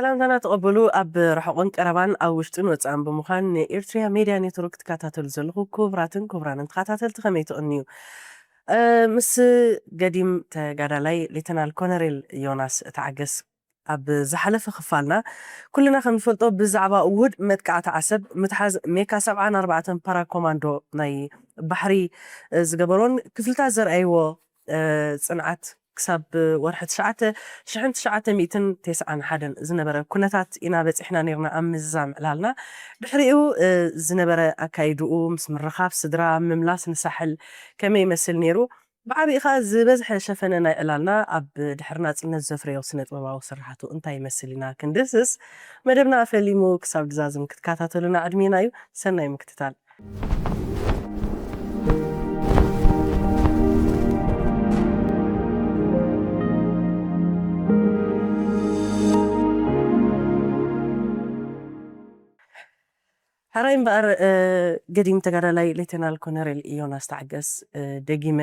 ሰላምታና ተቐበሉ። ኣብ ርሑቕን ቀረባን፣ ኣብ ውሽጥን ወጻእን ብምዃን ንኤርትሪያ ሜድያ ኔትወርክ ትከታተሉ ዘለኹ ክቡራትን ክቡራንን ተኸታተልቲ፣ ከመይ ትቕንዩ? እ፣ ምስ ገዲም ተጋዳላይ ሌተናል ኮነሬል ዮናስ ተዓገስ ኣብ ዝሓለፈ ክፋልና፣ ኩልና ከም ንፈልጦ፣ ብዛዕባ ውሁድ መጥቃዕቲ ዓሰብ፣ ምትሓዝ ሜካ ሰብዓን ኣርባዕተን ፓራ ኮማንዶ ናይ ባሕሪ፣ እ፣ ዝገበሮን ክፍልታት ዘርኣይዎ፣ እ፣ ጽንዓት፣ ክሳብ ወርሒ ትሽዓተ ሽሕን ትሽዓተ ሚእትን ተስዓን ሓደን ዝነበረ ኩነታት ኢና በጺሕና ነይርና ኣብ ምዝዛም ዕላልና። ድሕሪኡ፣ እ፣ ዝነበረ ኣካይድኡ፣ ምስ ምርኻብ ስድራ፣ ምምላስ ንሳሕል ከመይ ይመስል ነይሩ? ብዓቢኡ ኸኣ ዝበዝሐ ሸፈነ ናይ ዕላልና ኣብ ድሕሪ ናጽነት ዘፍረዮ ስነ ጥበባዊ ስርሓቱ እንታይ ይመስል ኢና ክንድህስስ፣ መደብና ፈሊሙ ክሳብ ድዛዝም ክትከታተሉና ዕድሜና እዩ። ሰናይ ምክትታል። ሕራይ እምበኣር፣ እ፣ ገዲም ተጋዳላይ ሌተናል ኮነሬል ዮናስ ተዓገስ፣ እ፣ ደጊመ፣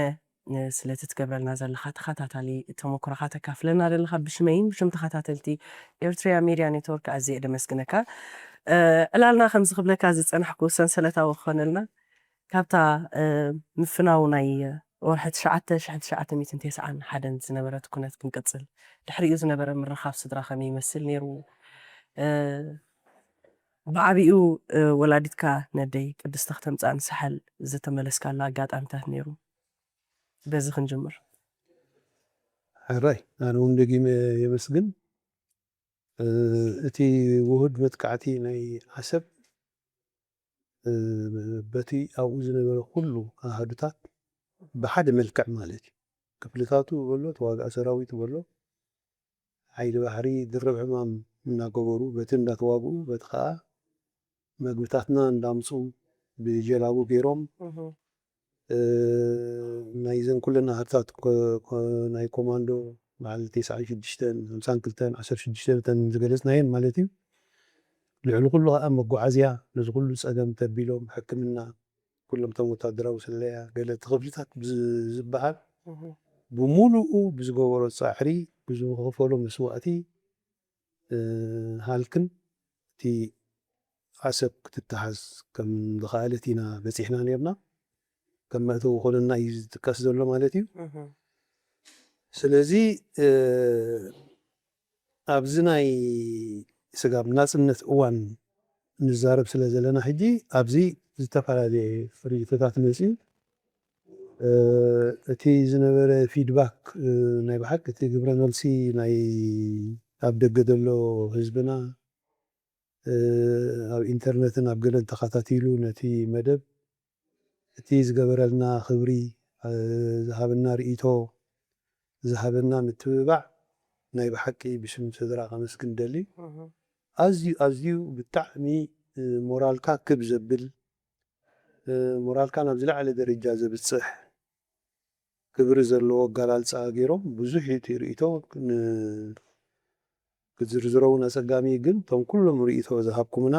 እ፣ ስለቲ ትገብረልና ዘለኻ ተኸታታሊ ተመኩሮኻ ተካፍለና ዘለኻ ብሽመይን ብሽም ተኸታተልቲ ኤርትሪያ ሜድያ ኔትወርክ ኣዝየ ደመስግነካ። እ፣ ዕላልና ከምዚ ክብለካ ዝጸናሕኩ ሰንሰለታዊ ክኾነልና፣ ካብታ፣ እ፣ ምፍናው ናይ ወርሒ ትሽዓተ ሽሕን ትሽዓተ ሚእትን ተስዓን ሓደን ዝነበረት ኩነት ክንቅጽል። ድሕሪኡ ዝነበረ ምርኻብ ስድራ ከመይ ይመስል ነይሩ? እ፣ ብዓቢኡ፣ እ፣ ወላዲትካ ነደይ ቅድስቲ ክተምጽኣኒ ሳሕል ዝተመለስካሉ ኣጋጣሚታት ነይሩ? በዚ ክንጅምር። ሕራይ፣ ኣነ እውን ደጊመ የመስግን። እ፣ እቲ ውሁድ መጥቃዕቲ ናይ ዓሰብ፣ እ፣ በቲ ኣብኡ ዝነበረ ኩሉ ኣሃዱታት ብሓደ መልክዕ ማለት እዩ። ክፍልታቱ በሎ፣ ተዋጋኢ ሰራዊት በሎ፣ ሓይሊ ባሕሪ ድርብ ዕማም እናገበሩ፣ በቲ እንዳተዋግኡ፣ በቲ ኸኣ መግብታትና እንዳምጹ፣ ብጀላቡ ገይሮም፣ እህ። እ፣ ናይዘን ኩለን ኣሃዱታት ኮ-፣ ኮ-፣ ናይ ኮማንዶ፣ በዓል ተስዓን ሽዱሽተን፣ ሓምሳን ክልተን፣ ዓሰርተ ሽዱሽተን እተን ዝገለጽናየን ማለት እዩ። ልዕሊ ኩሉ ኸኣ መጓዓዝያ፣ ነዚ ኩሉ ጸገም ተቢሎም፣ ሕክምና፣ ኩሎም እቶም ወታደራዊ ስለያ፣ ገለ እቲ ክፍልታት ብዝ-፣ ዝበሃል እህ። ብምሉኡ ብዝገበሮ ጻዕሪ፣ ብዝኸፈሎ መስዋእቲ፣ እ፣ ሃልክን እቲ ዓሰብ ክትተሓዝ ከም ዝኸኣለት ኢና በጺሕና ነርና። ከም መእተዊ ኮነና እዩ ዝጥቀስ ዘሎ ማለት እዩ። እህ። ስለዚ፣ እ፣ ኣብዚ ናይ ስጋብ ናጽነት እዋን ንዛረብ ስለ ዘለና፣ ሕጂ ኣብዚ ዝተፈላለየ ርእይቶታት መጽዩ። እ፣ እቲ ዝነበረ ፊድባክ፣ እ፣ ናይ ብሓቂ እቲ ግብረ መልሲ ናይ ኣብ ደገ ዘሎ ህዝብና፣ እ፣ ኣብ ኢንተርነትን ኣብ ገለን ተኸታቲሉ ነቲ መደብ፣ እቲ ዝገበረልና ክብሪ፣ እ፣ ዝሃበና ርእይቶ፣ ዝሃበና ምትብባዕ ናይ ብሓቂ ብሽም ስድራ ከመስግን ደሊ። እህ። ኣዝዩ፣ ኣዝዩ ብጣዕሚ፣ እ፣ ሞራልካ ክብ ዘብል፣ እ፣ ሞራልካ ናብ ዝለዓለ ደረጃ ዘብጽሕ ክብሪ ዘለዎ ኣገላልጻ ገይሮም። ብዙሕ እዩ እቲ ርእይቶ፣ ን-፣ ክትዝርዝሮ እውን ኣጸጋሚ እዩ፣ ግን እቶም ኩሎም ርእይቶ ዝሃብኩምና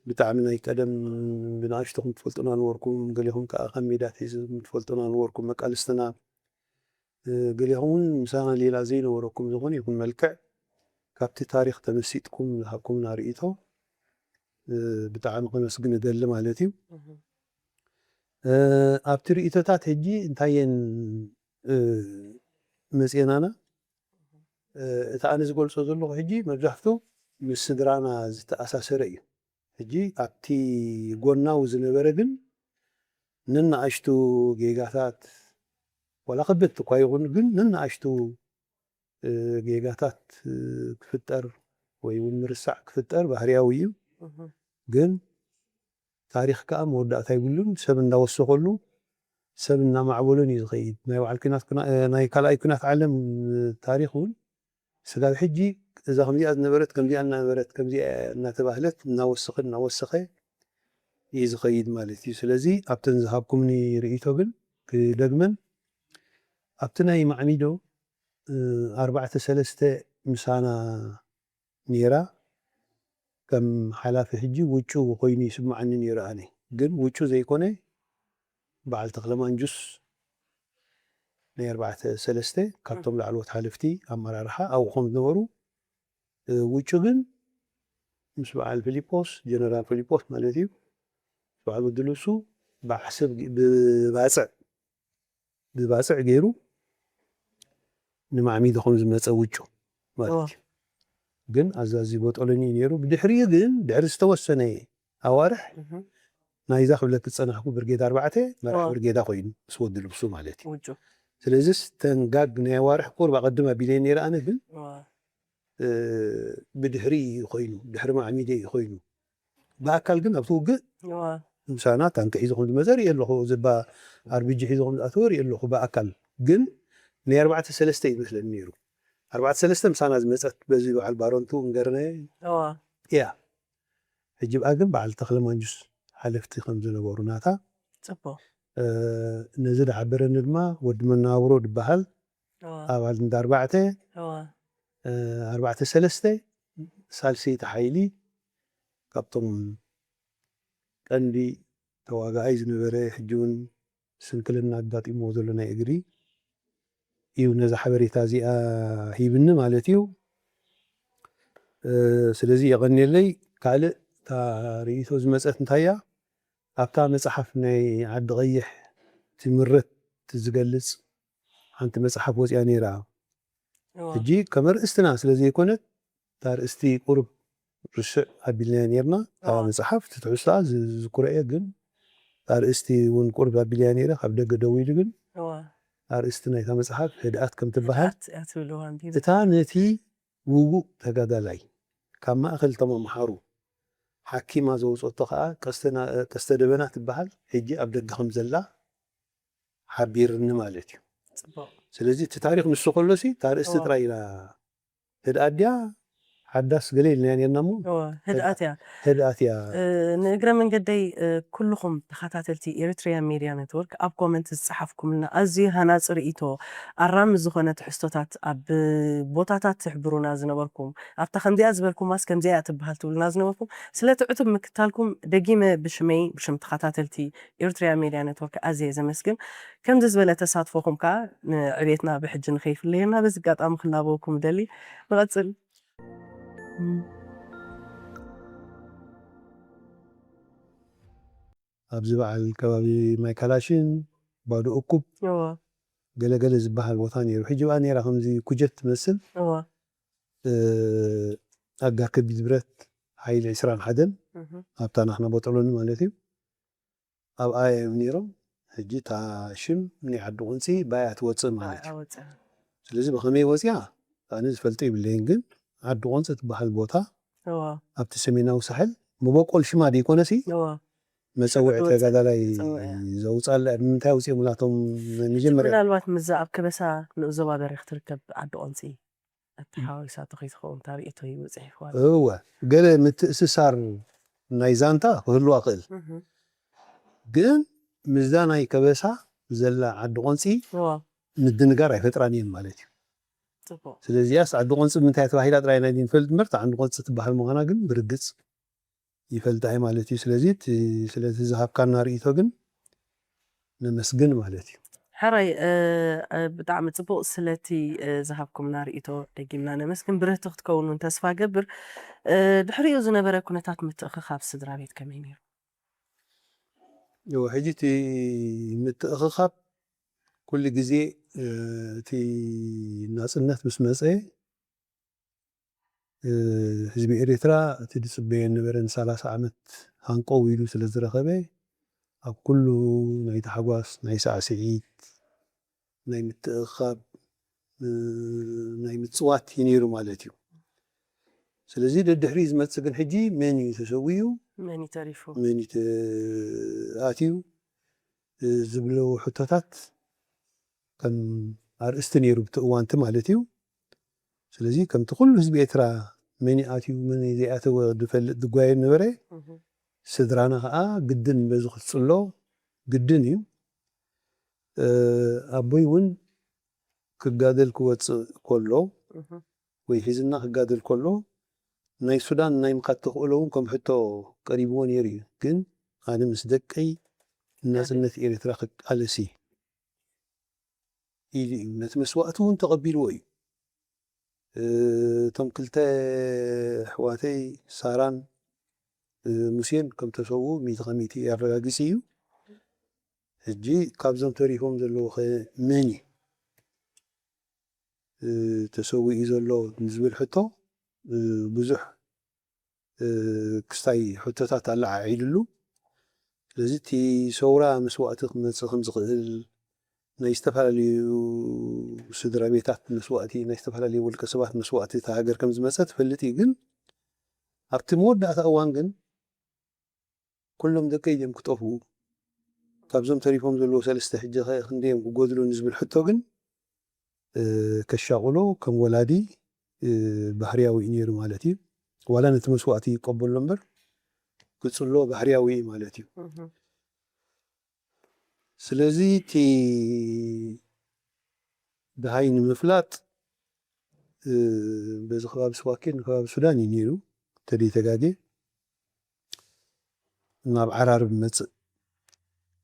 ብጣዕሚ ናይ ቀደም ብንኣሽቱኹም ትፈልጡና ነበርኩም፣ ገሊኹም ከኣ ካብ ሜዳ ኣትሒዝኩም ትፈልጡና ነበርኩም፣ መቃልስትና፣ እ፣ ገሊኹም እውን ምሳና ሌላ ዘይነበረኩም ዝኾነ ይኹን መልክዕ ካብቲ ታሪኽ ተመሲጥኩም ዝሃብኩምና ርእይቶ፣ እ፣ ብጣዕሚ ከመስግን እደሊ ማለት እዩ። እህ። እ፣ ኣብቲ ርእይቶታት ሕጂ እንታይ እየን፣ እ፣ መጽኤናና? እ፣ እቲ ኣነ ዝገልጾ ዘለኹ ሕጂ መብዛሕትኡ ምስ ስድራና ዝተኣሳሰረ እዩ። ሕጂ ኣብቲ ጎናዊ ዝነበረ ግን ነንኣሽቱ ጌጋታት፣ ዋላ ከበድቲ እኳ ይኹን፣ ግን ነንኣሽቱ፣ እ፣ ጌጋታት፣ እ፣ ክፍጠር ወይ እውን ምርሳዕ ክፍጠር ባህርያዊ እዩ። እህ። ግን ታሪኽ ከኣ መወዳእታ የብሉን። ሰብ እንዳወሰኸሉ፣ ሰብ እናማዕበሉን እዩ ዝኸይድ። ናይ በዓል ኲናት ኩና-፣ እ፣ ናይ ካልኣይ ኲናት ዓለም ታሪኽ እውን ስጋብ ሕጂ እዛ ከምዚኣ ዝነበረት፣ ከምዚኣ እናነበረት፣ ከምዚኣ እናተባህለት እናወሰኸ፣ እናወሰኸ እዩ ዝኸይድ ማለት እዩ። ስለዚ ኣብተን ዝሃብኩምኒ ርእይቶ ግን ክደግመን፣ ኣብቲ ናይ ማዕሚዶ፣ እ፣ ኣርባዕተ ሰለስተ ምሳና ነይራ። ከም ሓላፊ ሕጂ ውጩ ኮይኑ ይስምዓኒ ነይሩ ኣነ። ግን ውጩ ዘይኮነ በዓል ተኽለ ማንጁስ ናይ ኣርባዕተ ሰለስተ ካብቶም ላዕለዎት ሓለፍቲ ኣመራርሓ ኣብኡ ከም ዝነበሩ ውጩ ግን ምስ በዓል ፊሊጶስ፣ ጀነራል ፊሊጶስ ማለት እዩ፣ ምስ በዓል ወዲ ልብሱ ብዓሰብ ግ- ብባፅዕ ብባፅዕ ገይሩ ንማዕሚዱ ከም ዝመፀ ውጩ ማለት እዩ። ግን ኣዛዚ ቦጦሎኒ እዩ ነይሩ። ብድሕሪኡ ግን ድሕሪ ዝተወሰነ ኣዋርሕ ናይዛ ክብለክ ዝፀናሕኩ ብርጌድ ኣርባዕተ መራሕ ብርጌዳ ኮይኑ ምስ ወዲ ልብሱ ማለት እዩ። ስለዚስ ተንጋግ ናይ ኣዋርሕ ቁርብ ኣቐድም ኣቢለ ነይረ። ኣነ ግን ብድሕሪ እዩ ኮይኑ፣ ድሕሪ ማዕሚደ እዩ ኮይኑ። ብኣካል ግን ኣብቲ ውግእ ምሳና ታንኪ ሒዙ ከም ዝመፀ ርኢ ኣለኹ። ዝባ ኣርቢጂ ሒዙ ከም ዝኣተወ ርኢ ኣለኹ ብኣካል። ግን ናይ ኣርባዕተ ሰለስተ እዩ መስለኒ ነይሩ። ኣርባዕተ ሰለስተ ምሳና ዝመፀት በዚ በዓል ባሮንቱ እንገርነ እያ። ሕጂ ብኣ ግን በዓል ተኽለ ማንጁስ ሓለፍቲ ከም ዝነበሩ ናታ። ነዚ ዝሓበረኒ ድማ ወዲ መናብሮ ዝበሃል ኣባል እንዳ ኣርባዕተ ኣርባዕተ ሰለስተ ሳልሰይቲ ሓይሊ ካብቶም ቀንዲ ተዋጋኣይ ዝነበረ፣ ሕጂ እውን ስንክልና ኣጋጢምዎ ዘሎ ናይ እግሪ እዩ ነዛ ሓበሬታ እዚኣ ሂብኒ ማለት እዩ። ስለዚ የቐንየለይ። ካልእ እታ ርእይቶ ዝመፀት እንታይ እያ? ኣብታ መፅሓፍ ናይ ዓዲ ቀይሕ ትምረት ዝገልፅ ሓንቲ መፅሓፍ ወፂኣ ነይራ። ሕጂ ከም ኣርእስትና ስለ ዘይኮነት እታ ኣርእስቲ ቁሩብ ርስዕ ኣቢልናያ ነይርና። እታ መፅሓፍ እቲ ትሕዝቶኣ ዝዝክሮ እየ፣ ግን እታ ኣርእስቲ እውን ቁሩብ ኣቢልያ ነይረ። ካብ ደገ ደዊሉ ግን ኣርእስቲ ናይታ መፅሓፍ ህድኣት ከም ትበሃል፣ እታ ነቲ ውጉእ ተጋዳላይ ካብ ማእከል እቶም ኣምሓሩ ሓኪማ ዘውፀቶ ከዓ ቀስተ ደበና ትበሃል፣ ሕጂ ኣብ ደገ ከም ዘላ ሓቢርኒ ማለት እዩ። ስለዚ እቲ ታሪክ ንሱ ከሎሲ እታ ኣርእስቲ ጥራይ ኢና ህድኣት ድያ ሓዳስ ገለ ኢልናያ ነርና እሞ እወ፣ ህድኣት እያ። ህድኣት እያ። እ፣ ንእግረ መንገደይ፣ እ፣ ኩልኹም ተኸታተልቲ ኤሪትሪያን ሜድያ ኔትወርክ ኣብ ኮመንት ዝጸሓፍኩምልና ኣዝዩ ሃናጺ ርእይቶ፣ ኣራሚ ዝኾነ ትሕዝቶታት ኣብ ቦታታት ትሕብሩና ዝነበርኩም፣ ኣብታ ከምዚኣ ዝበልኩማስ ከምዚኣ እያ ትበሃል ትብሉና ዝነበርኩም፣ ስለቲ ዕቱብ ምክታልኩም ደጊመ ብሽመይ ብሽም ተኸታተልቲ ኤሪትሪያን ሜድያ ኔትወርክ ኣዝየ ዘመስግን። ከምዚ ዝበለ ተሳትፎኹም ከኣ ንዕቤትና ብሕጂ ንኸይፍለየና በዚ ኣጋጣሚ ክላበወኩም እደሊ። ንቐጽል። ኣብዚ በዓል ከባቢ ማይ ካላሽን፣ ባዶ እኩብ፣ እወ። ገለገለ ዝበሃል ቦታ ነይሩ። ሕጂ በኣ ነይራ ከምዚ ኩጀት ትመስል። እወ። እ፣ ኣጋ ከቢድ ብረት ሓይሊ ዕስራን ሓደን እህ። ኣብታ ናትና ቦጠሎኒ ማለት እዩ። ኣብኣ እዮም ነይሮም። ሕጂ እታ ሽም ናይ ዓዲ ቁንፂ ብኣያ ትወፅእ ማለት እዩ። ኣወፀ። ስለዚ ብኸመይ ወፅያ ኣነ ዝፈልጦ የብለይን፣ ግን ዓዲ ቁንፂ ትበሃል ቦታ እዋ። ኣብቲ ሰሜናዊ ሳሕል መበቆል ሽማ ደይኮነሲ እዋ። መፀውዒ ሽዑ ተጋዳላይ መፀውዒ። ዘውፅኣላ እያ። ንምንታይ ኣውፅኦምላ እቶም መጀመርያ? ምናልባት ምስዛ ኣብ ከበሳ ንኡስ ዞባ በሪ ክትርከብ ዓዲ ቁንፂ ኣተሓዋዊሳቶ ከይትኸውን እታ ርእይቶ እዩ ጽሒፍዋ። እወ፣ ገለ ምትእስሳር ናይ ዛንታ ክህልዋ ክእል። እህ። ግን ምስዛ ናይ ከበሳ ዘላ ዓዲ ቆንፂ እዋ። ምድንጋር ኣይፈጥራን እየን ማለት እዩ። ጽቡቕ። ስለዚኣስ ዓዲ ቆንፂ ምንታይ ተባሂላ ጥራይ ናይ ንፈልጥ እምበር፣ እታ ዓዲ ቆንፂ ትበሃል ምዃና ግን ብርግፅ ይፈልጣ እየ ማለት እዩ። ስለዚ እቲ፣ ስለዚ ዝሃብካና ርእይቶ ግን ነመስግን ማለት እዩ። ሕራይ፣ እ፣ እ፣ ብጣዕሚ ጽቡቕ። ስለቲ፣ እ፣ ዝሃብኩምና ርእይቶ ደጊምና ነመስግን። ብርህቲ ክትከውን እውን ተስፋ ገብር። እ፣ ድሕሪኡ ዝነበረ ኩነታት ምትእኽኻብ ስድራ ቤት ከመይ ነይሩ? እወ፣ ሕጂ እቲ ምትእኽኻብ ኩሉ ግዜ፣ እ፣ እቲ ናጽነት ምስ መጸ፣ እ፣ ህዝቢ ኤርትራ እቲ ዝጽበዮ ዝነበረ ንሰላሳ ዓመት ሃንቀው ኢሉ ስለ ዝረኸበ፣ ኣብ ኩሉ ናይ ታሕጓስ፣ ናይ ሳዕስዒት፣ ናይ ምትእኽኻብ፣ እ፣ ናይ ምጽዋት እዩ ነይሩ ማለት እዩ። ስለዚ ደድሕሪ ዝመጽእ ግን ሕጂ መን እዩ ተሰዊኡ? መን እዩ ተሪፉ? መን እዩ ተ-፣ ኣትዩ? እ፣ ዝብሉ ሕቶታት ከም ኣርእስቲ ነይሩ ብቲ እዋንቲ ማለት እዩ። ስለዚ ከምቲ ኩሉ ህዝቢ ኤርትራ መን ይኣትዩ መን ዘይኣተወ ዝፈልጥ ዝጓየ ነበረ። እህ። ስድራና ከዓ ግድን በዚ ክትጽሎ ግድን እዩ። እ፣ ኣቦይ እውን ክጋደል ክወፅእ ከሎ እህ። ወይ ሒዝና ክጋደል ከሎ ናይ ሱዳን ናይ ምኻድ ተኽእሎ እውን ከም ሕቶ ቀሪብዎ ነይሩ እዩ። ግን ኣነ ምስ ደቀይ ናጽነት ኤርትራ ክቃለስ እየ ኢሉ እዩ። ነቲ መስዋእቲ እውን ተቐቢልዎ እዩ። እቶም ክልተ ኣሕዋተይ ሳራን ሙሴን ከም ተሰውኡ ሚእቲ ካብ ሚእቲ የረጋግጽ እዩ። ሕጂ ካብዞም ተሪፎም ዘለዉ ከ መን እዩ ተሰዊኡ ዘሎ ንዝብል ሕቶ ብዙሕ ክስታይ ሕቶታት ኣለዓዒሉሉ። ስለዚ እቲ ሰውራ መስዋእቲ ክመፅእ ከም ዝኽእል ናይ ዝተፈላለዩ ስድራ ቤታት መስዋእቲ፣ ናይ ዝተፈላለዩ ውልቀ ሰባት መስዋእቲ እታ ሃገር ከም ዝመፀ ትፈልጥ እዩ። ግን ኣብቲ መወዳእታ እዋን ግን ኩሎም ደቀይ ድዮም ክጠፍኡ? ካብዞም ተሪፎም ዘለዉ ሰለስተ ሕጂ ኸ ክንደይ እዮም ክጎድሉ ንዝብል ሕቶ ግን ከሻቕሎ ከም ወላዲ ባህርያዊ እዩ ነይሩ ማለት እዩ። ዋላ ነቲ መስዋእቲ ይቀበሎ እምበር ክጽሎ ባህርያዊ እዩ ማለት እዩ። ስለዚ እቲ ደሃይ ንምፍላጥ በዚ ከባቢ ስዋኪን ከባቢ ሱዳን እዩ ነይሩ ተደይተጋጌ ናብ ዓራርብ መጽእ።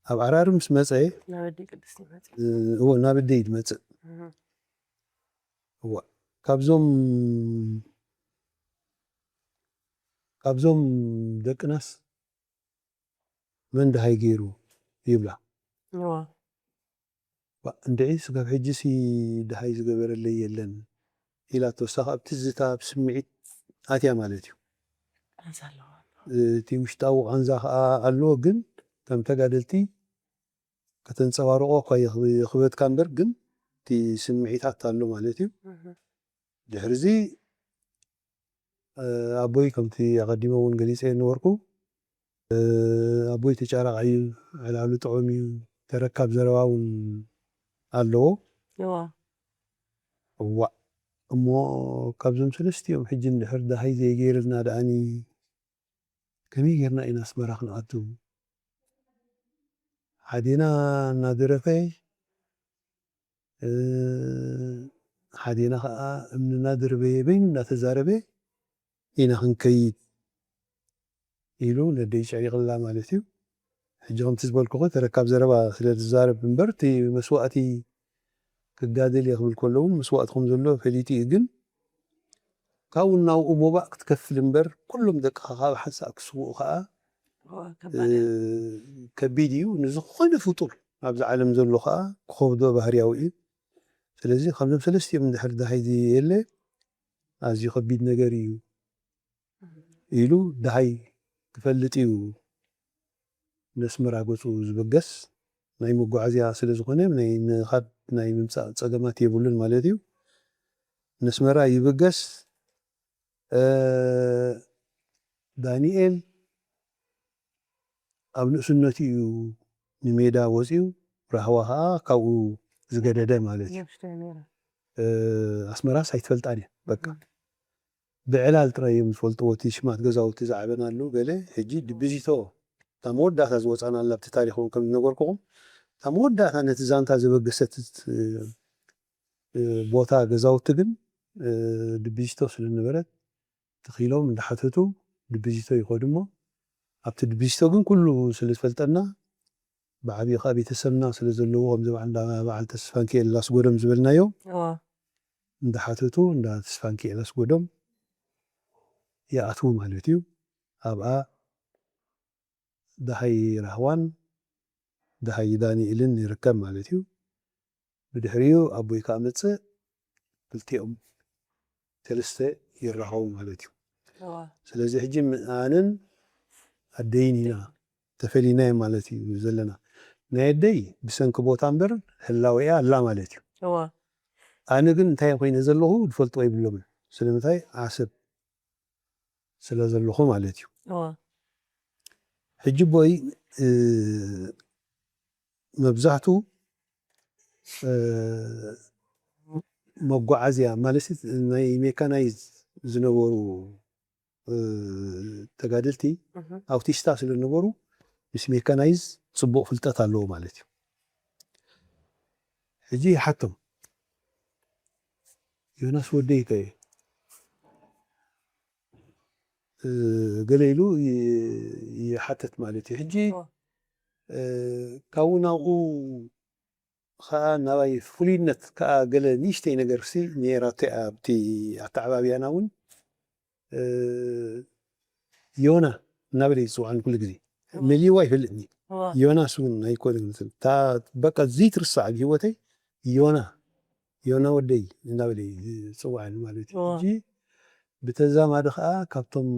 ኣብ ዓራርብ ምስ መጸ እዎ ናብ ደይ ድመጽእ እዎ ካብዞም ካብዞም ደቅናስ መን ደሃይ ገይሩ ይብላ። እንድዒ ስጋብ ሕጂ ሲ ደሃይ ዝገበረለይ የለን ኢላ ተወሳኺ ኣብ ትዝታ ኣብ ስምዒት ኣትያ ማለት እዩ። እቲ ውሽጣዊ ቃንዛ ከዓ ኣሎ፣ ግን ከም ተጋደልቲ ከተንፀባርቆ እኳ ይኽበድካ እምበር ግን እቲ ስምዒታት ኣሎ ማለት እዩ። ድሕርዚ ኣቦይ ከምቲ ኣቐዲመ እውን ገሊፀ ነበርኩ። ኣቦይ ተጫራቕ እዩ፣ ዕላሉ ጥዑም እዩ፣ ተረካብ ዘረባ እውን ኣለዎ። እዋ እሞ ካብዞም ሰለስቲኦም ሕጂ እንድሕር ደሃይ ዘይገይርልና ደኣኒ ከመይ ጌርና ኢና ኣስመራ ክንኣቱ? ሓዴና እናደረፈ ሓዴና ከዓ እምኒ እናደርበየ በይኑ እናተዛረበ ኢና ክንከይድ ኢሉ ነደይ ጨሪቕላ ማለት እዩ። ሕጂ ከምቲ ዝበልኩኺ ተረካብ ዘረባ ስለ ዝዛረብ እምበር እቲ መስዋእቲ ክጋደል እየ ክብል ከሎ እውን መስዋእቲ ከም ዘሎ ፈሊጡ እዩ። ግን ካብኡ ናብኡ ሞባእ ክትከፍል እምበር ኩሎም ደቅኻ ካብ ሓንሳእ ክስውኡ ከዓ ከቢድ እዩ ንዝኾነ ፍጡር ኣብዚ ዓለም ዘሎ ከዓ ክኸብዶ ባህርያዊ እዩ። ስለዚ ከምዞም ሰለስቲኦም እንድሕር ደሃይ ዘየለ ኣዝዩ ከቢድ ነገር እዩ ኢሉ ደሃይ ክፈልጥ እዩ ነስመራ ገፁ ዝበገስ። ናይ መጓዓዝያ ስለ ዝኾነ ናይ ምኻድ ናይ ምምፃእ ፀገማት የብሉን ማለት እዩ። ነስመራ ይብገስ። ዳንኤል ኣብ ንእስነቱ እዩ ንሜዳ ወፂኡ፣ ራህዋ ከዓ ካብኡ ዝገደደ ማለት እዩ። ኣስመራስ ኣይትፈልጣን እያ በቃ። ብዕላል ጥራይ እዮም ዝፈልጥዎ፣ እቲ ሽማት ገዛውቲ ዝዓበናሉ ገለ። ሕጂ ድብዚቶ እታ መወዳእታ ዝወፃናላ ኣብቲ ታሪኽ እውን ከም ዝነገርኩኹም እታ መወዳእታ ነቲ ዛንታ ዘበገሰት ቦታ ገዛውቲ ግን ድብዚቶ ስለነበረት ትኺሎም እንዳሓተቱ ድብዚቶ ይኸዱ እሞ ኣብቲ ድብዚቶ ግን ኩሉ ስለ ዝፈልጠና ብዓብዪ ከዓ ቤተሰብና ስለ ዘለዎ ከምዚ በዓል እንዳ በዓል ተስፋንኪኤል ላስጎደም ዝበልናዮ እንዳሓተቱ እንዳ ተስፋንኪኤል ላስጎደም ይኣትዉ ማለት እዩ። ኣብኣ ደሃይ ራህዋን ደሃይ ዳንኤልን ይርከብ ማለት እዩ። ብድሕሪኡ ኣቦይ ከዓ መፅእ ክልቲኦም ሰለስተ ይራኸቡ ማለት እዩ። ስለዚ ሕጂ ኣንን ኣደይን ኢና ተፈሊና ማለት እዩ ዘለና። ናይ ኣደይ ብሰንኪ ቦታ እምበር ህላወ እያ ኣላ ማለት እዩ። ኣነ ግን እንታይ ኮይነ ዘለኹ ዝፈልጥዎ የብሎምን። ስለምንታይ ዓሰብ ስለ ዘለኹ ማለት እዩ። ሕጂ ኣቦይ መብዛሕቱ መጓዓዝያ ማለት ናይ ሜካናይዝ ዝነበሩ ተጋደልቲ ኣውቲስታ ስለ ዝነበሩ ምስ ሜካናይዝ ፅቡቕ ፍልጠት ኣለዎ ማለት እዩ። ሕጂ ይሓቶም ዮናስ ወደይ ከ ገለ ኢሉ ይሓተት ማለት እዩ። ሕጂ ካብኡ ናብኡ ከዓ ናባይ ፍሉይነት ከዓ ገለ ንእሽተይ ነገር ሲ ነይራቶ እያ። ኣብቲ ኣተዓባብያና እውን እ፣ ዮና እናበለ እዩ ዝፅዋዕኒ ኩሉ ግዜ። መሊእዋ ኣይፈልጥን እዩ። ዮናስ እውን ኣይኮነን ዝብል። እታ በቃ ዘይትርሳዕ ኣብ ህይወተይ ዮና፣ ዮና ወደይ እናበለ እዩ ዝፅዋዕኒ ማለት እዩ። ሕጂ ብተዛማዲ ከዓ ካብቶም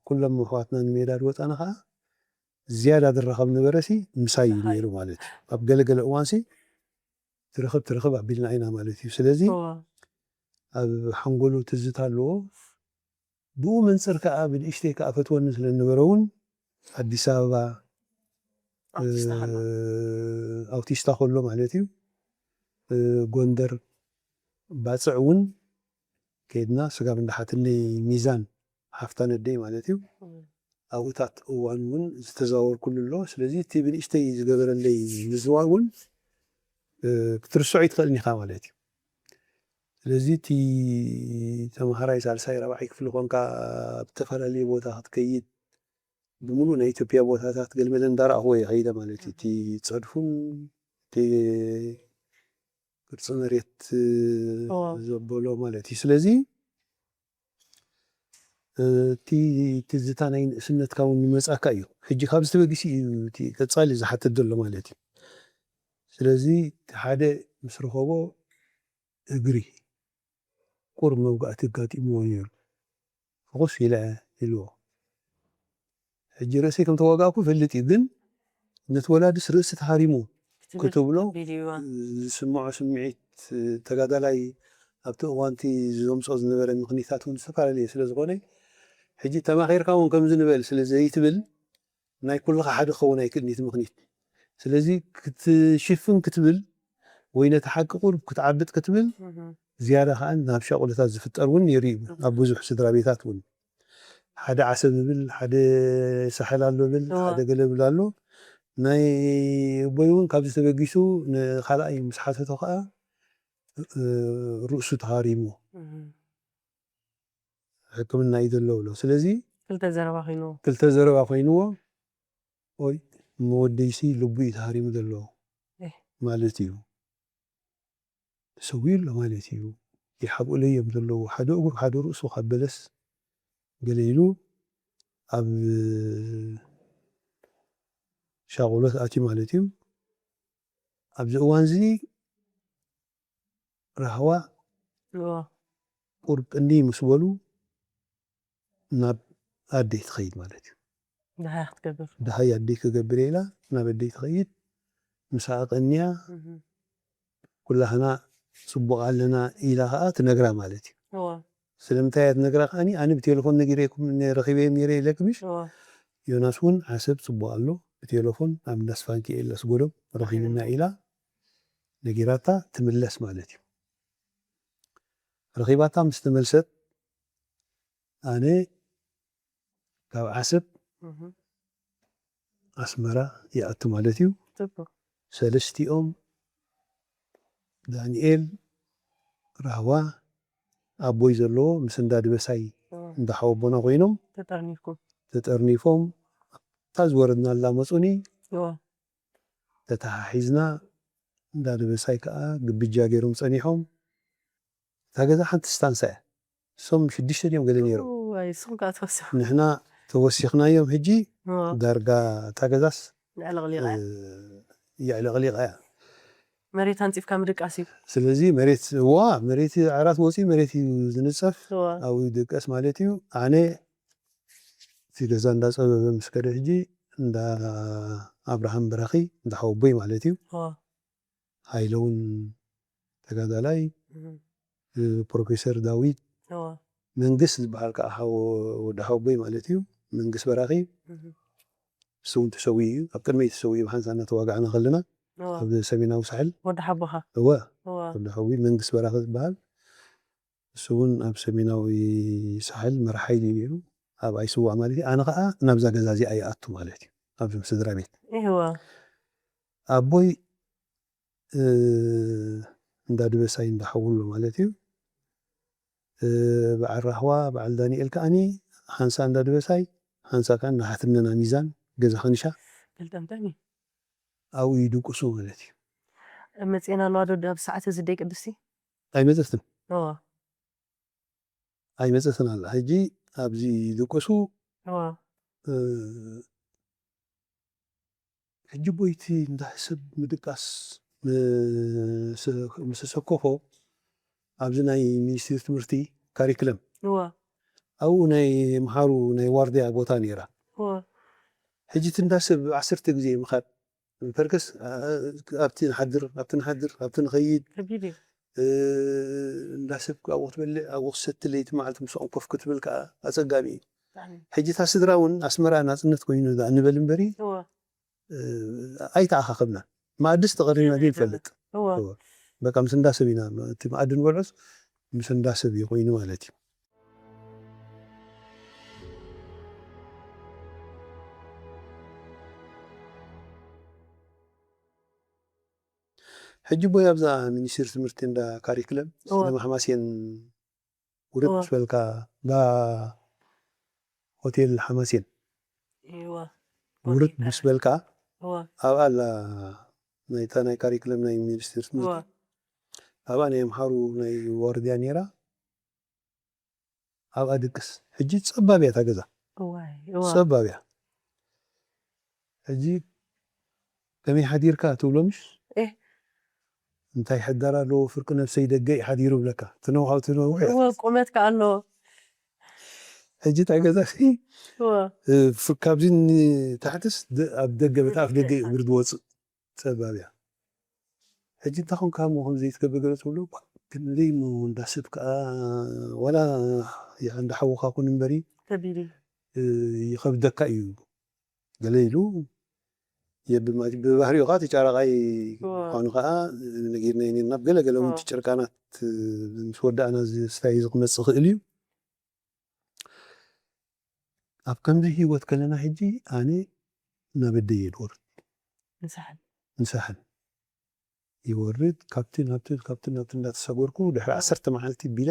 ኩሎም ኣሕዋትና ንሜዳ ዝወፃና ከዓ ዝያዳ ዝራኸብ ነበረ ሲ ምሳይ እዩ ነይሩ ማለት እዩ። ኣብ ገለገለ እዋን ሲ ትርኽብ ትርኽብ ኣቢልና ኢና ማለት እዩ። ስለዚ ኣብ ሓንጎሉ ትዝታ ኣለዎ። ብኡ መንፅር ከዓ ብንእሽተይ ከዓ ፈትወኒ ስለዝነበረ እውን ኣዲስ ኣበባ ኣውቲስታ ከሎ። እ፣ ኣውቲስታ ከሎ ማለት እዩ። እ፣ ጎንደር ባፅዕ እውን ከይድና ስጋብ እንዳሓትለይ ሚዛን ሓፍታ ነደይ ማለት እዩ። ኣብኡታት እዋን እውን ዝተዛወርኩሉ ኣሎ። ስለዚ እቲ ብንእሽተይ ዝገበረለይ ምዝዋር እውን እ፣ ክትርስዖ ይትኽእልን ኢኻ ማለት እዩ። ስለዚ እቲ ተምሃራይ ሳልሳይ ራብዓይ ክፍሊ ኮንካ ኣብ ዝተፈላለየ ቦታ ክትከይድ ብምሉእ ናይ ኢትዮጵያ ቦታታት ገልመለ እንዳረኣኽዎ እየ ከይደ ማለት እዩ። እቲ ፀድፉን እቲ ቅርፂ መሬት ዘበሎ ማለት እዩ። ስለዚ እቲ ትዝታ ናይ ንእስነትካ እውን ይመፃካ እዩ። ሕጂ ካብዚ ተበጊሱ እዩ እቲ ቀፃሊ ዝሓትት ዘሎ ማለት እዩ። ስለዚ እቲ ሓደ ምስ ረኸቦ እግሪ ቁሩብ መውጋእቲ ኣጋጢምዎ ነይሩ። ፍኹስ ኢለ ኢልዎ። ሕጂ ርእሰይ ከም ተዋጋእኩ እፈልጥ እዩ፣ ግን ነቲ ወላድስ ርእሲ ተሃሪሙ ክትብሎ ዝስምዖ ስምዒት ተጋዳላይ ኣብቲ እዋንቲ ዘምፅኦ ዝነበረ ምኽኒታት እውን ዝተፈላለየ ስለ ዝኾነ፣ ሕጂ ተማኺርካ እውን ከምዚ ንበል ስለ ዘይትብል፣ ናይ ኩልኻ ሓደ ክኸውን ኣይክእልን እዩ እቲ ምኽኒት። ስለዚ ክትሽፍን ክትብል ወይ ነቲ ሓቂ ቁሩብ ክትዓብጥ ክትብል፣ ዝያዳ ከኣ ናብ ሻቑሎታት ዝፍጠር እውን ነይሩ እዩ። ኣብ ብዙሕ ስድራ ቤታት እውን ሓደ ዓሰብ ዝብል፣ ሓደ ሳሕል ኣሎ ብል፣ ሓደ ገለ ብል ኣሎ። ናይ ኣቦይ እውን ካብዚ ተበጊሱ ንኻልኣይ ምስ ሓተቶ ከኣ፣ እ፣ ርእሱ ተሃሪሙ። ሕክምና እዩ ዘሎ ብሎ። ስለዚ ክልተ ዘረባ ኮይንዎ። ክልተ ዘረባ ኮይንዎ። ኦይ፣ እሞ ወደይሲ ልቡ እዩ ተሃሪሙ ዘሎ ኤህ። ማለት እዩ። ተሰዊኡ ኣሎ ማለት እዩ። ይሓብኡለይ እዮም ዘለዉ። ሓደ እግሩ፣ ሓደ ርእሱ ካብ በለስ ገለ ኢሉ ኣብ ሻቑሎት ኣትዩ ማለት እዩ። ኣብዚ እዋን እዚ ራህዋ እዎ። ቁርብ ቅንይ ምስ በሉ ናብ ኣደይ ትኸይድ ማለት እዩ። ደሃይ ክትገብር። ደሃይ ኣደይ ክገብር እየ ኢላ ናብ ኣደይ ትኸይድ። ምሳኣ ቀንያ እህ። ኩላህና ጽቡቕ ኣለና ኢላ ኸኣ ትነግራ ማለት እዩ። እዎ። ስለምንታይ እያ ትነግራ ከኣኒ? ኣነ ብቴሌፎን ነጊረኩም፣ ረኺበዮም ነይረ ኢለክምሽ። እዎ። ዮናስ እውን ዓሰብ ጽቡቕ ኣሎ፣ ብቴሌፎን ኣብ እንዳ ስፋንኪኤል ኣስጎዶም ረኺቡና ኢላ ነጊራታ ትምለስ ማለት እዩ። ረኺባታ ምስ ተመልሰት፣ ኣነ ካብ ዓሰብ እህ። ኣስመራ ይኣቱ ማለት እዩ። ጽቡቕ። ሰለስቲኦም ዳንኤል፣ ራህዋ፣ ኣቦይ ዘለዎ ምስ እንዳ ድበሳይ እዎ። እንዳ ሓወቦና ኮይኖም ተጠርኒፍኩም። ተጠርኒፎም እታ ዝወረድናላ መጹኒ እዎ። ተተሓሒዝና እንዳ ድበሳይ ከኣ ግብጃ ገይሮም ጸኒሖም። እታ ገዛ ሓንቲ ስታንሳ እያ። እሶም ሽዱሽተ ድዮም ገለ ነይሮም። እዋይ፣ እሶም ከኣ ተወሲኹ። ንሕና ተወሲኽናዮም ሕጂ እዎ። ዳርጋ እታ ገዛስ ንዕልቕሊቕ እያ። እ፣ የዕለቕሊቓ እያ። መሬት ኣንጺፍካ ምድቃስ እዩ። ስለዚ መሬት፣ እዋ፣ መሬት ዓራት ወፂኡ መሬት እዩ ዝንፀፍ። እዋ። ኣብኡ ይድቀስ ማለት እዩ። ኣነ እቲ ገዛ እንዳፀበበ ምስ ከደ ሕጂ እንዳ ኣብርሃም በራኺ እንዳ ሓወቦይ ማለት እዩ። እዋ። ሃይለ እውን ተጋዳላይ፣ እህ። እ፣ ፕሮፌሰር ዳዊት እዋ። መንግስ ዝበሃል ከዓ ሓው-፣ ወዲ ሓወቦይ ማለት እዩ። መንግስ በራኺ እህ። እሱ እውን ተሰዊኡ እዩ። ኣብ ቅድመይ ተሰዊኡ ብሓንሳብ እናተዋጋዕና ከለና እዋ። ኣብ ሰሜናዊ ሳሕል። ወዲ ሓቦኻ? እወ። እዋ። ወዲ ሓወቦይ መንግስ በራኺ ዝበሃል። እሱ እውን ኣብ ሰሜናዊ ሳሕል መራሕ ሓይሊ እዩ ነይሩ። ኣብኣ ይስዋእ ማለት እዩ። ኣነ ከዓ ናብዛ ገዛ እዚኣ ይኣቱ ማለት እዩ። ኣብዚ ስድራ ቤት። እዋ። ኣቦይ፣ እ፣ እንዳ ድበሳይ እንዳ ሓውሎ ማለት እዩ። እ፣ በዓል ራህዋ፣ በዓል ዳንኤል ከኣኒ ሓንሳ እንዳ ድበሳይ፣ ሓንሳ ከኣ እንዳ ሓትነና ሚዛን፣ ገዛ ከንሻ። ገልጠምጠም እዩ። ኣብኡ ይድቅሱ ማለት እዩ። መጽኤና ኣለዋ ዶ ኣብ ሰዓት እዚ ደይ ቅድስቲ? ኣይመጸትን እዋ ኣይመጸትን ኣላ። ሕጂ ኣብዚ ድቅሱ እዋ ሕጂ ቦይቲ እንዳሕስብ ምድቃስ ምስ ሰኮፎ ኣብዚ ናይ ሚኒስትሪ ትምህርቲ ካሪክለም እዋ ኣብኡ ናይ ምሃሩ ናይ ዋርድያ ቦታ ነይራ። እዋ ሕጂ እቲ እንዳስብ ዓሰርተ ግዜ ምኻድ ፈርከስ ኣብቲ ንሓድር ኣብቲ ንሓድር ኣብቲ ንኸይድ ከቢድ እዩ። እንዳሰብክ ኣብኡ ክትበልዕ ኣብኡ ክትሰቲ ለይቲ መዓልቲ ምስኦም ኮፍ ክትብል ከዓ ኣፀጋሚ እዩ። ሕጂ እታ ስድራ እውን ኣስመራ ናፅነት ኮይኑ ንበል እምበሪ ኣይተኣኻኸብና። መኣድስ ተቐሪብና ግን ይፈልጥ በቃ ምስ እንዳሰብ ኢና እቲ መኣዲ ንበልዖስ ምስ እንዳሰብ እዩ ኮይኑ ማለት እዩ። ሕጂ ቦይ ኣብዛ ሚኒስቴር ትምህርቲ እንዳ ካሪክለም ስለ ማሕማስየን ውርድ ምስ በልካ እንዳ ሆቴል ሓማስየን ውርድ ምስ በልካ ኣብኣ ኣላ ናይታ ናይ ካሪክለም ናይ ሚኒስቴር ትምህርቲ ኣብኣ ናይ ኣምሓሩ ናይ ዋርድያ ነይራ። ኣብኣ ድቅስ ሕጂ ጸባብ እያ እታ ገዛ። ጸባብ እያ። ሕጂ ከመይ ሓዲርካ ትብሎ ምሽ እንታይ ሕዳር ኣለዎ ፍርቂ ነብሰይ ደገ እዩ ሓዲሩ ብለካ ትነውሃው ትነውሕ እያ። ቁመት ከ ኣለዎ። ሕጂ እታ ገዛ ካብዚ ንታሕትስ ኣብ ደገ በታ ኣፍ ደገ እዩ እግሪ ዝወፅእ። ጸባብ እያ። ሕጂ እንታይ ኮንካ እሞ ከምዚ ትገብር ገለ ትብሎ ክንደይ እሞ እንዳሰብ ከዓ ዋላ እንዳሓወኻ ኩን እምበሪ ከቢድ እዩ። ይኸብደካ እዩ ገለ ኢሉ የብል ማለት እዩ። ብባህሪኡ ከዓ ተጫራቃይ ምኳኑ ከዓ ነጊርናዮ ነርና። ገለ ገለ እውን ጭርቃናት ምስ ወዳእና ስታይ እዚ ክመፅእ ይኽእል እዩ። ኣብ ከምዚ ህይወት ከለና ሕጂ ኣነ ናብ ኣደይ እየ ዝወርድ። ንሳሕል ይወርድ ካብቲ ናብቲ ካብቲ ናብቲ እንዳተሳገርኩ ድሕሪ ዓሰርተ መዓልቲ ቢለ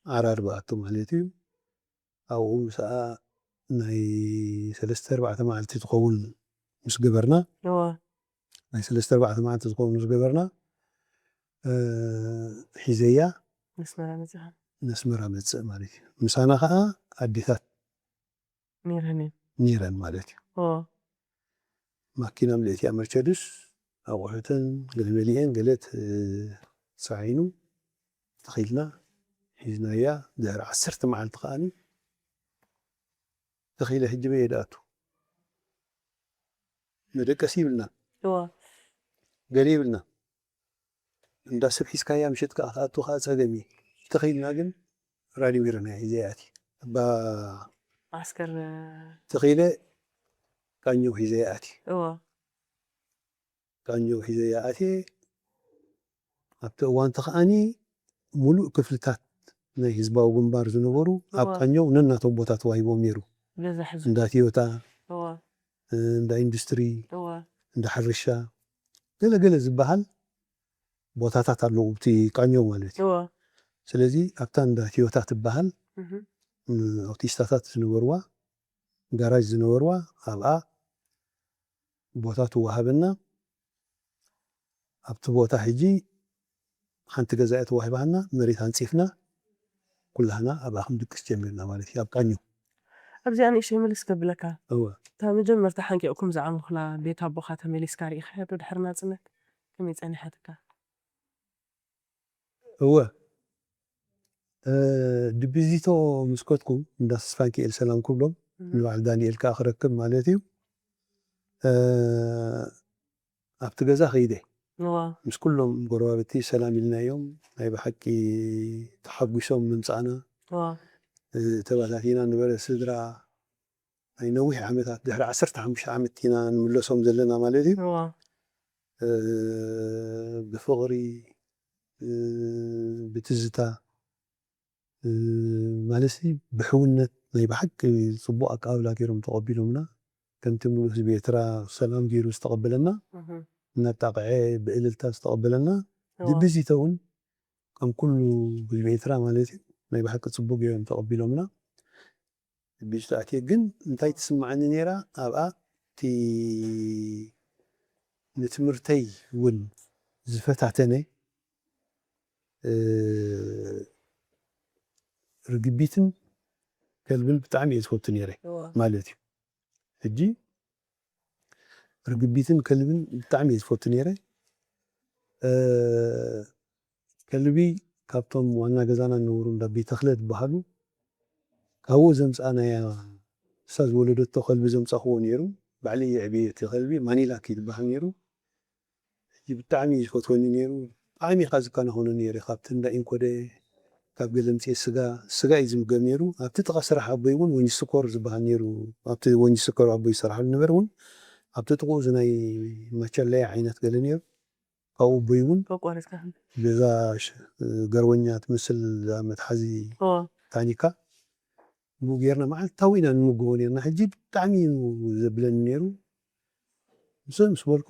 ዓራርብ ኣቱ ማለት እዩ። ኣብኡ ምስኣ ናይ ሰለስተ ኣርባዕተ መዓልቲ ትኸውን ምስ ገበርና ናይ ሰለስተ ኣርባዕተ መዓልቲ ዝኸውን ምስ ገበርና ሒዘያ መስመራ መፅኻ ነስመራ መፅእ ማለት እዩ። ምሳና ከዓ ኣዴታት ነይረን እየን። ነይረን ማለት እዩ። ኦ ማኪና ምልእቲያ መርቸድስ ኣቑሑተን ገለ መሊአን ገለ ተፃዒኑ ተኺልና ሒዝናያ። ድሕሪ ዓሰርተ መዓልቲ ከዓኒ ተኺለ ሕጂ በየ ድኣቱ መደቀሲ ይብልና እዋ ገለ ይብልና እንዳ ሰብ ሒዝካያ ምሸት ከዓ ክትኣቱ ከዓ ፀገም እዩ። ተኺልና ግን ራዲሚር ናይ ሒዘ ይኣቲ እባ ዓስከር ተኺለ ቃኘው ሒዘ ይኣቲ እዋ ቃኘው ሒዘ ይኣቲ ኣብቲ እዋን ተኸኣኒ ሙሉእ ክፍልታት ናይ ህዝባዊ ግንባር ዝነበሩ ኣብ እዋ። ቃኘው ነናቶም ቦታ ተዋሂቦም ነይሩ። በዛ ሕዚ እንዳ ትዮታ፣ እዋ እንዳ ኢንዱስትሪ፣ እዋ እንዳ ሕርሻ፣ ገለገለ ዝበሃል ቦታታት ኣለዉ ኣብቲ ቃኘው ማለት እዩ። እዋ ስለዚ ኣብታ እንዳ ትዮታ ትበሃል እህ ኣውቲስታታት ዝነበርዋ ጋራጅ ዝነበርዋ ኣብኣ ቦታ ትወሃበና። ኣብቲ ቦታ ሕጂ ሓንቲ ገዛ እያ ተዋሂባና፣ መሬት ኣንፂፍና ኩላህና ኣብኣ ክንድቅስ ጀሚርና ማለት እዩ። ኣብ ቃኘው ኣብዚኣ ንእሽተይ ምልስ ከብለካ እወ እታ መጀመርታ ሓንቂቕኩም ዝዓመኹላ ቤት ኣቦኻ ተመሊስካ ርኢኻያ ዶ ድሕሪ ናፅነት ከመይ ፀኒሓትካ? እወ እ፣ ድብዚቶ ምስ ከድኩ እንዳ ተስፋንኪኤል ሰላም ክብሎም ንበዓል ዳንኤል ከዓ ክረክብ ማለት እዩ። እ፣ ኣብቲ ገዛ ከይደ እዋ ምስ ኩሎም ጎረባብቲ ሰላም ኢልናዮም ናይ ብሓቂ ተሓጒሶም ምምፃእና እዋ እ፣ ተባታቲና ነበረ ስድራ ናይ ነዊሕ ዓመታት ድሕሪ ዓሰርተ ሓሙሽተ ዓመት ኢና ንምለሶም ዘለና ማለት እዩ። እዋ እ፣ ብፍቕሪ እ፣ ብትዝታ እ፣ ማለት ብሕውነት ናይ ብሓቂ ፅቡቅ ኣቀባብላ ገይሮም ተቐቢሎምና ከምቲ ሙሉእ ህዝቢ ኤርትራ ሰላም ገይሩ ዝተቐበለና እህ እናጣቕዐ ብእልልታ ዝተቐበለና እዋ ድብዚተ እውን ከም ኩሉ ህዝቢ ኤርትራ ማለት እዩ ናይ ብሓቂ ፅቡቅ ገይሮም ተቐቢሎምና። ድብዚተ ኣትየ ግን እንታይ ትስምዓኒ ነይራ ኣብኣ እቲ ንትምህርተይ እውን ዝፈታተነ እ፣ ርግቢትን ከልብን ብጣዕሚ እየ ዝፈቱ ነይረ ማለት እዩ። ሕጂ ርግቢትን ከልብን ብጣዕሚ እየ ዝፈቱ ነይረ። እ፣ ከልቢ ካብቶም ዋና ገዛና ዝነበሩ እንዳ ቤተክለ ዝበሃሉ ካብኡ ዘምፃእናያ ንሳ ዝወለደቶ ከልቢ ዘምፃኽዎ ነይሩ። ባዕለይ የዕብየ እቲ ከልቢ ማኒላክ እዩ ዝበሃል ነይሩ። ሕጂ ብጣዕሚ እዩ ዝፈትወኒ ነይሩ። ብጣዕሚ ካብ ዝከናኸኖ ነይረ። ካብቲ እንዳ ኢንኮደ ካብ ገለ ምፅኤ ስጋ ስጋ እዩ ዝምገብ ነይሩ። ኣብቲ ጥቓ ስራሕ ኣቦይ እውን ወንጂ ስኮር ዝበሃል ነይሩ። ኣብቲ ወንጂ ስኮር ኣቦይ ይሰርሓሉ ነበር እውን ኣብቲ ጥቕኡ እዚ ናይ መቸለያ ዓይነት ገለ ነይሩ። ካብኡ ኣቦይ እውን ቆቋሪፅካ ገዛ ገርበኛ ትመስል መትሓዚ ታኒካ ብኡ ጌርና መዓልታዊ ኢና ንምገቦ ነርና። ሕጂ ብጣዕሚ እዩ ዘብለኒ ነይሩ። ምስ ምስ በልኩ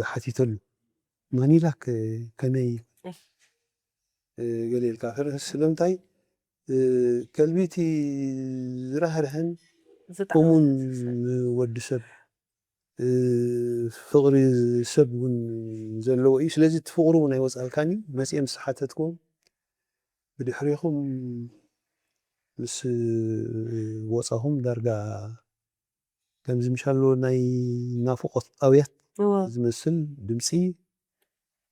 ሓቲተሉ ማኒላክ ከመይ ገለ ኢልካ ስለምንታይ ከልቢ እቲ ዝራህርህን ከምኡን ወዲ ሰብ ፍቕሪ ሰብ እውን ዘለዎ እዩ። ስለዚ እቲ ፍቕሩ እውን ኣይወፃልካን እዩ። መፅኤ ምስ ሓተትኩም ብድሕሪኹም ምስ ወፃኹም ዳርጋ ከምዚ ምሻሎ ናይ ናፍቆት ኣውያት ዝመስል ድምፂ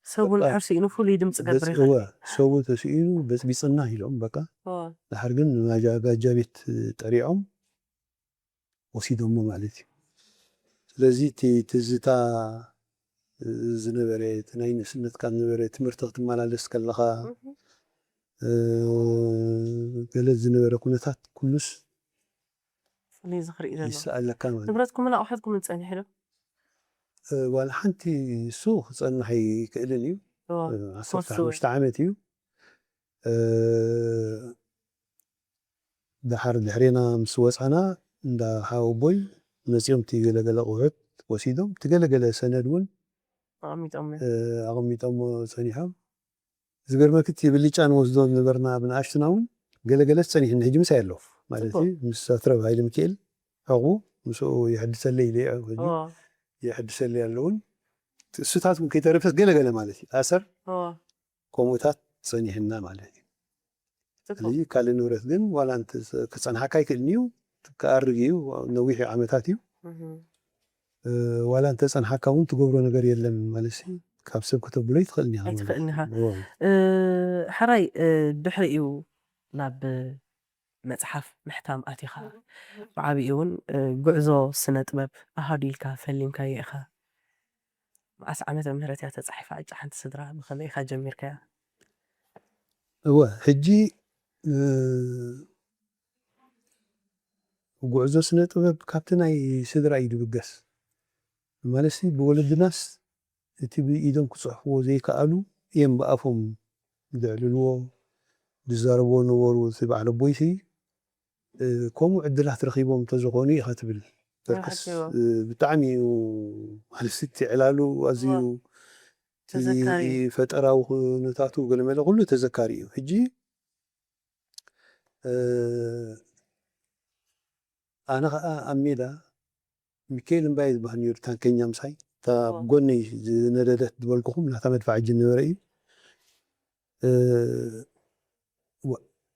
ሰቡን ሕርሲእኑ ፍሉይ ድምፂ ገብር እወ ሰቡ ተስኢኑ በፅቢፅና ኢሎም በቃ ድሓር ግን ጋጃ ቤት ጠሪዖም ወሲዶሞ ማለት እዩ። ስለዚ እቲ ትዝታ ዝነበረ እቲ ናይ ንእስነትካ ዝነበረ ትምህርቲ ክትመላለስ ከለኻ ገለ ዝነበረ ኩነታት ኩሉስ ፍሉይ ዝኽርኢ ዘሎ ይስኣለካ ማለት እዩ። ንብረትኩምን ኣቑሑትኩምን ጸኒሑ ዶ? ዋላ ሓንቲ እሱ ክጸንሕ ኣይክእልን እዩ። እዎ፣ ዓሰርተ ኮሱ። ሓሙሽተ ዓመት እዩ። ደሓር ድሕሬና ምስ ወፃና እንዳ ሓወቦይ መፂኦም እቲ ገለገለ ኣቑሑት ወሲዶም እቲ ገለገለ ሰነድ እውን ኣቐሚጦም እዮም። ኣቐሚጦሞ ፀኒሖም። ዝገርመኪ እቲ ብልጫ ንወስዶ ዝነበርና ብንኣሽቱና እውን ገለገለ ፀኒሕኒ ሕጂ ምሳይ ኣለዉ ማለት ፅቡቅ። እዩ። ምስ ኣትረብ ሃይለ ሚካኤል ሕቑ ምስኡ የሕድሰለይ ኢለ ሕጂ እዎ፣ የሕድሰለይ ኣለውን እሱታት እውን ከይተረፈስ ገለገለ ማለት እዩ ኣሰር እዎ፣ ከምኡታት ፀኒሕና ማለት እዩ። ፅቡቅ። ስለዚ ካልእ ንብረት ግን ዋላ እንተ ክፀንሓካ ኣይክእልን እዩ ክኣርግ እዩ ነዊሕ ዓመታት እዩ። እህ። ዋላ እንተ ጸንሓካ እውን ትገብሮ ነገር የለን ማለት ሲ ካብ ሰብ ከተብሎ ይትኽእል ኒኻ ማለት ኣይትኽእልን ኢኻ። እዎ። እ፣ ሕራይ እ፣ ድሕሪኡ ናብ መጽሓፍ ምሕታም ኣቲኻ ብዓቢኡ እውን እ፣ ጉዕዞ ስነ ጥበብ ኣሃዱ ኢልካ ፈሊምካዮ ኢኻ። መዓስ ዓመተ ምህረት እያ ተጻሒፋ ዕጫ ሓንቲ ስድራ ብኸመይ ኢኻ ጀሚርካያ? እወ ሕጂ እ፣ ጉዕዞ ስነ ጥበብ ካብቲ ናይ ስድራ እዩ ዝብገስ ማለት ሲ ብወለድናስ እቲ ብኢዶም ክፅሕፍዎ ዘይከኣሉ እዮም ብኣፎም ዘዕልልዎ ዝዛረብዎ ነበሩ እቲ በዓል ኣቦይሲ ከምኡ ዕድላት ረኺቦም እንተዝኾኑ ኢኻ ትብል በርክስ ሓቂ እዩ። ብጣዕሚ እዩ ማለት እቲ ዕላሉ ኣዝዩ ተዘካሪ እዩ። ፈጠራዊ ኩነታቱ ገለመለ ኩሉ ተዘካሪ እዩ ሕጂ ኣነ ከዓ ኣብ ሜዳ ሚካኤል እምባየ ዝበሃል ነይሩ ታንከኛ ምሳይ እታ እዎ። ጎነይ ዝነደደት ዝበልኩኹም ናታ መድፋዕ እጅ ነበረ እዩ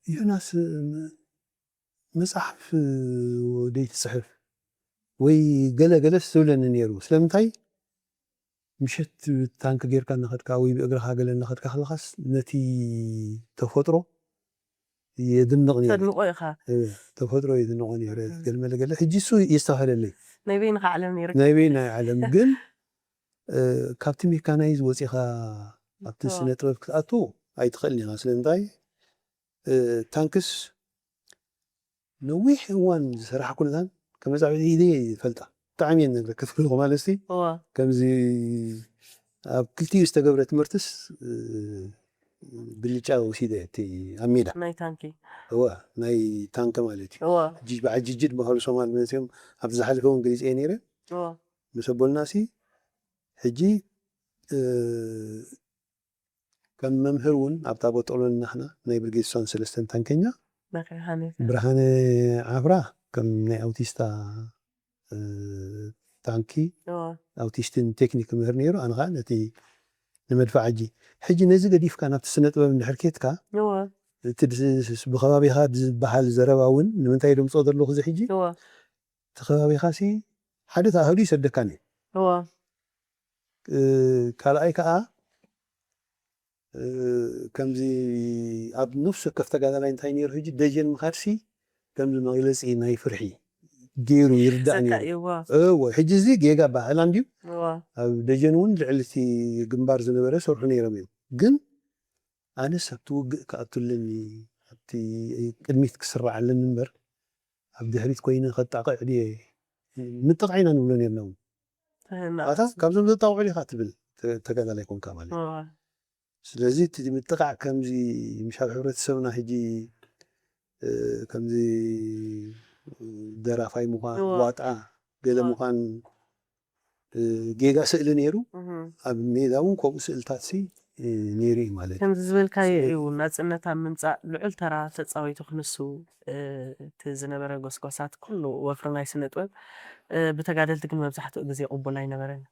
ዮናስ መፅሓፍ ደይትፅሕፍ ወይ ገለ ገለስ ዝብለኒ ነይሩ ስለምንታይ ምሸት ታንክ ጌርካ እናኸድካ ወይ ብእግርኻ ገለ እናኸድካ ከለኻስ ነቲ ተፈጥሮ የድንቕ ነይረ ተድንቆ ኢኻ። ተፈጥሮ የድንቆ ነይረ ገለ መለ ገለ ሕጂ እሱ የስተባህለለይ ናይ በይንኻ ዓለም ነይሩ። ናይ በይናይ ዓለም ግን ካብቲ ሜካናይዝ ወፂኻ ኣብቲ እዎ። ስነ ጥበብ ክትኣቱ ኣይትኽእልን ኢኻ ስለምንታይ ታንክስ ነዊሕ እዋን ዝሰራሕኩላን ከመፃ ኢደ ይፈልጣ ብጣዕሚ እየ ነግረ ክፍልኹ ማለት ሲ እዎ፣ ከምዚ ኣብ ክልቲኡ ዝተገብረ ትምህርትስ ብልጫ ወሲደ እቲ ኣብ ሜዳ ናይ ታንኪ እወ ናይ ታንክ ማለት እዩ እዎ፣ ጅ- በዓል ጅጅድ ባህሉ ሶማል መፅኦም ኣብ ዝሓለፈ እውን ገሊፀ ነይረ እዎ፣ ምስ ኣቦልና ሲ ሕጂ እ፣ ከም መምህር እውን ኣብታ ቦጦሎ ናህና ናይ ብርጌድ ሶን ሰለስተን ታንከኛ በቂ ሓኔት ብርሃነ ዓፍራ ከም ናይ ኣውቲስታ እ፣ ታንኪ እወ ኣውቲስትን ቴክኒክ ምህር ነይሩ። ኣነ ከዓ ነቲ ንመድፋዕ ሕጂ ሕጂ ነዚ ገዲፍካ ናብቲ ስነ ጥበብ እንድሕር ኬትካ እወ እቲ ድስ- ብከባቢኻ ዝበሃል ዘረባ እውን ንምንታይ ደምፅኦ ዘለኹ እዚ ሕጂ እወ እቲ ከባቢኻ ሲ ሓደ ተኣህሉ ይሰደካን እዩ። እወ እ፣ ካልኣይ ከዓ እ፣ ከምዚ ኣብ ነፍሲ ወከፍ ተጋዳላይ እንታይ ነይሩ ሕጂ ደጀን ምኻድሲ ከምዚ መግለፂ ናይ ፍርሒ ገይሩ ይርዳእ ዘካ ነይሩ። እወ እወ ሕጂ እዚ ጌጋ ባህላ እንድዩ። እወ ኣብ ደጀን እውን ልዕሊ እቲ ግንባር ዝነበረ ሰርሑ ነይሮም እዮም። ግን ኣነስ ኣብቲ ውግእ ክኣቱ ኣለኒ ኣብቲ ቅድሚት ክስራዕ ኣለኒ እምበር ኣብ ድሕሪት ኮይነ ከጣቕዕ ድየ ምጥቓዕ ኢና ንብሎ ነርና እውን። ተህና ኣታ ካብዞም ዘጣቕዑ ዲኻ ትብል ተ- ተጋዳላይ ኮንካ ማለት እዩ። እወ ስለዚ እቲ ምጥቓዕ ከምዚ ምሻብ ሕብረተሰብና ሕጂ እ፣ ከምዚ ደራፋይ ምዃን እወ ዋጣ ገለ እወ ምዃን እ፣ ጌጋ ስእሊ ነይሩ። እህ ኣብ ሜዳ እውን ከምኡ ስእልታት ሲ እ፣ ነይሩ እዩ ማለት እዩ። ከምዚ ዝበልካዮ ስለ- እዩ ናፅነት ኣብ ምምፃእ ልዑል ተራ ተፃዊቱ ክንሱ እ፣ እቲ ዝነበረ ጎስጓሳት ኩሉ ወፍሪ ናይ ስነ ጥበብ እ፣ ብተጋደልቲ ግን መብዛሕትኡ ግዜ ቅቡል ኣይነበረን።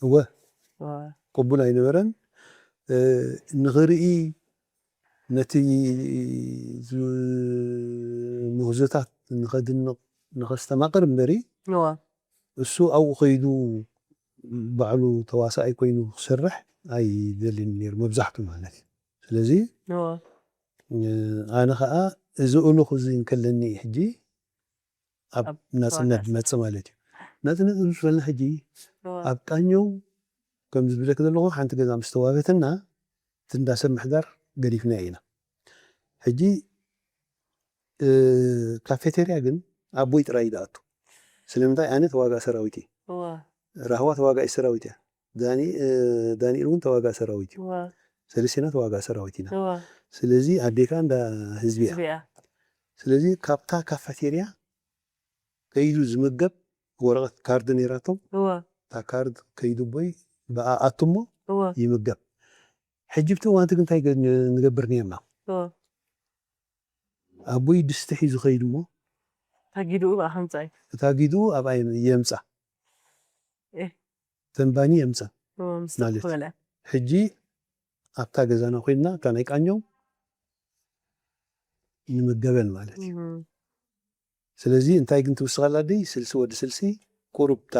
እወ እወ ቅቡል ኣይነበረን። እ፣ ንኽርኢ ነቲ ዝ- ምህዞታት ንኸድንቕ ንኸስተማቕር እምበሪ እወ እሱ ኣብኡ ከይዱ ባዕሉ ተዋሳኣይ ኮይኑ ክሰርሕ ኣይደልን ነይሩ መብዛሕቱ ማለት እዩ። ስለዚ እወ እ፣ ኣነ ኸዓ እዚ እሉኽ እዚ እንከለኒ ሕጂ ኣብ ኣብ ናፅነት ተዋጋእቲ ዝመፅእ ማለት እዩ። ናፅነት ዝመፅእ ዘለና ሕጂ እወ ኣብ ቃኘው ከም ዝብለክ ዘለኹ ሓንቲ ገዛ ምስ ተዋህበትና እቲ እንዳ ሰብ ምሕዳር ገዲፍና ኢና። ሕጂ እ፣ ካፌቴርያ ግን ኣቦይ ጥራይ እዩ ዝኣቱ። ስለምንታይ ኣነ ተዋጋእ ሰራዊት እየ። እወ ራህዋ ተዋጋኢ ሰራዊት እያ። ዳኒ እ፣ ዳንኤል እውን ተዋጋእ ሰራዊት እዩ። እወ ሰለስቴና ተዋጋእ ሰራዊት ኢና። እወ ስለዚ ኣዴካ እንዳ ህዝቢ እያ። ህዝቢ እያ። ስለዚ ካብታ ካፌቴርያ ከይዱ ዝምገብ ወረቐት ካርድ ነይራቶም። እወ እታ ካርድ ከይዱ ኣቦይ ብኣ ኣቱ እሞ እወ ይምገብ። ሕጂ ብቲ እዋንቲ ግን እንታይ ገ- ንገብር ነርና? እወ ኣቦይ ድስቲ ሒዙ ከይዱ እሞ ታጊድኡ ብኣ ከምፃ እዩ። እታ ጊዱ ኣብኣ የምፃ እህ ተንባኒ የምፃ እወ ምስ ማለት ተበለ ሕጂ ኣብታ ገዛና ኮይንና እታ ናይ ቃኘው ንምገበን ማለት እዩ። እህ ስለዚ እንታይ ግን ትውስኸላ ደይ ስልሲ ወዲ ስልሲ ቁሩብ እታ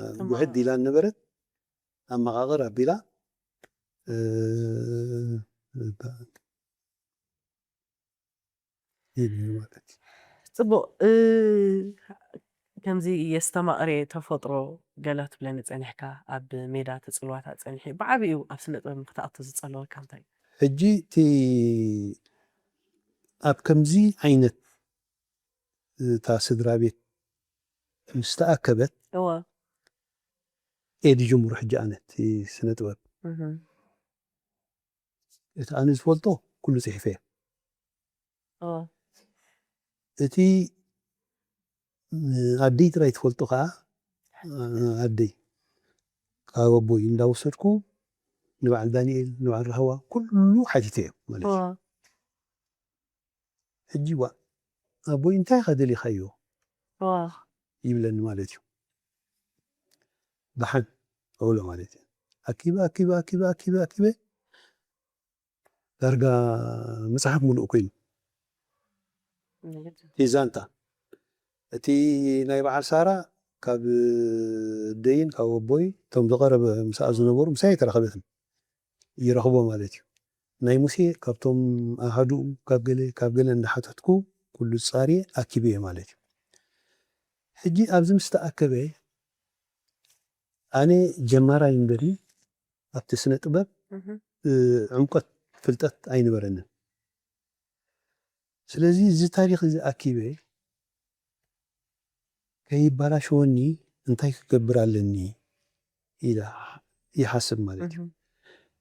ተማቕር። ጉሕድ ኢላ ነበረት ኣመቓቕር ኣቢላ እ፣ ይብል ማለት እዩ። ፅቡቅ እ፣ ከምዚ የስተማቕሬ ተፈጥሮ ገላ ትብለኒ ፀኒሕካ ኣብ ሜዳ ተፅልዋታ ፀኒሒ ብዓብኡ ኣብ ስነ ጥበብ ንክትኣቱ ዝፀለወካ እንታይ እዩ? ሕጂ እቲ ኣብ ከምዚ ዓይነት እታ ስድራ ቤት ምስ ተኣከበት እወ እየ ዝጅምሮ ሕጂ ኣነ እቲ ስነ ጥበብ እህ እቲ ኣነ ዝፈልጦ ኩሉ ፅሒፈ እየ። እወ እቲ ኣደይ ጥራይ ትፈልጦ ከዓ ኣደይ ካብ ኣቦይ እንዳወሰድኩ ንበዓል ዳንኤል ንበዓል ራህዋ ኩሉ ሓቲተ እዮም ማለት እዩ። እወ ሕጂ ዋ ኣቦይ እንታይ ኢኻ ደሊኻዮ እወ ይብለኒ ማለት እዩ። ደሓን እብሎ ማለት እዩ። ኣኪበ ኣኪበ ኣኪበ ኣኪበ ኣኪበ ዳርጋ መፅሓፍ ሙሉእ ኮይኑ እቲ ዛንታ እቲ ናይ በዓል ሳራ ካብ ደይን ካብ ኣቦይ እቶም ዝቐረበ ምስኣ ዝነበሩ ምሳይ ኣይተራኸበትን ይረኽቦ ማለት እዩ። ናይ ሙሴ ካብቶም ኣሃዱኡ ካብ ገለ ካብ ገለ እንዳሓተትኩ ኩሉ ፃርየ ኣኪበዮ ማለት እዩ። ሕጂ ኣብዚ ምስ ተኣከበ ኣነ ጀማራይ እምበሪ ኣብቲ ስነ ጥበብ እህ እ፣ ዕምቆት ፍልጠት ኣይነበረንን። ስለዚ እዚ ታሪኽ እዚ ኣኪበ ከይባላሸወኒ እንታይ ክገብር ኣለኒ ኢለ ይሓስብ ማለት እዩ። እህ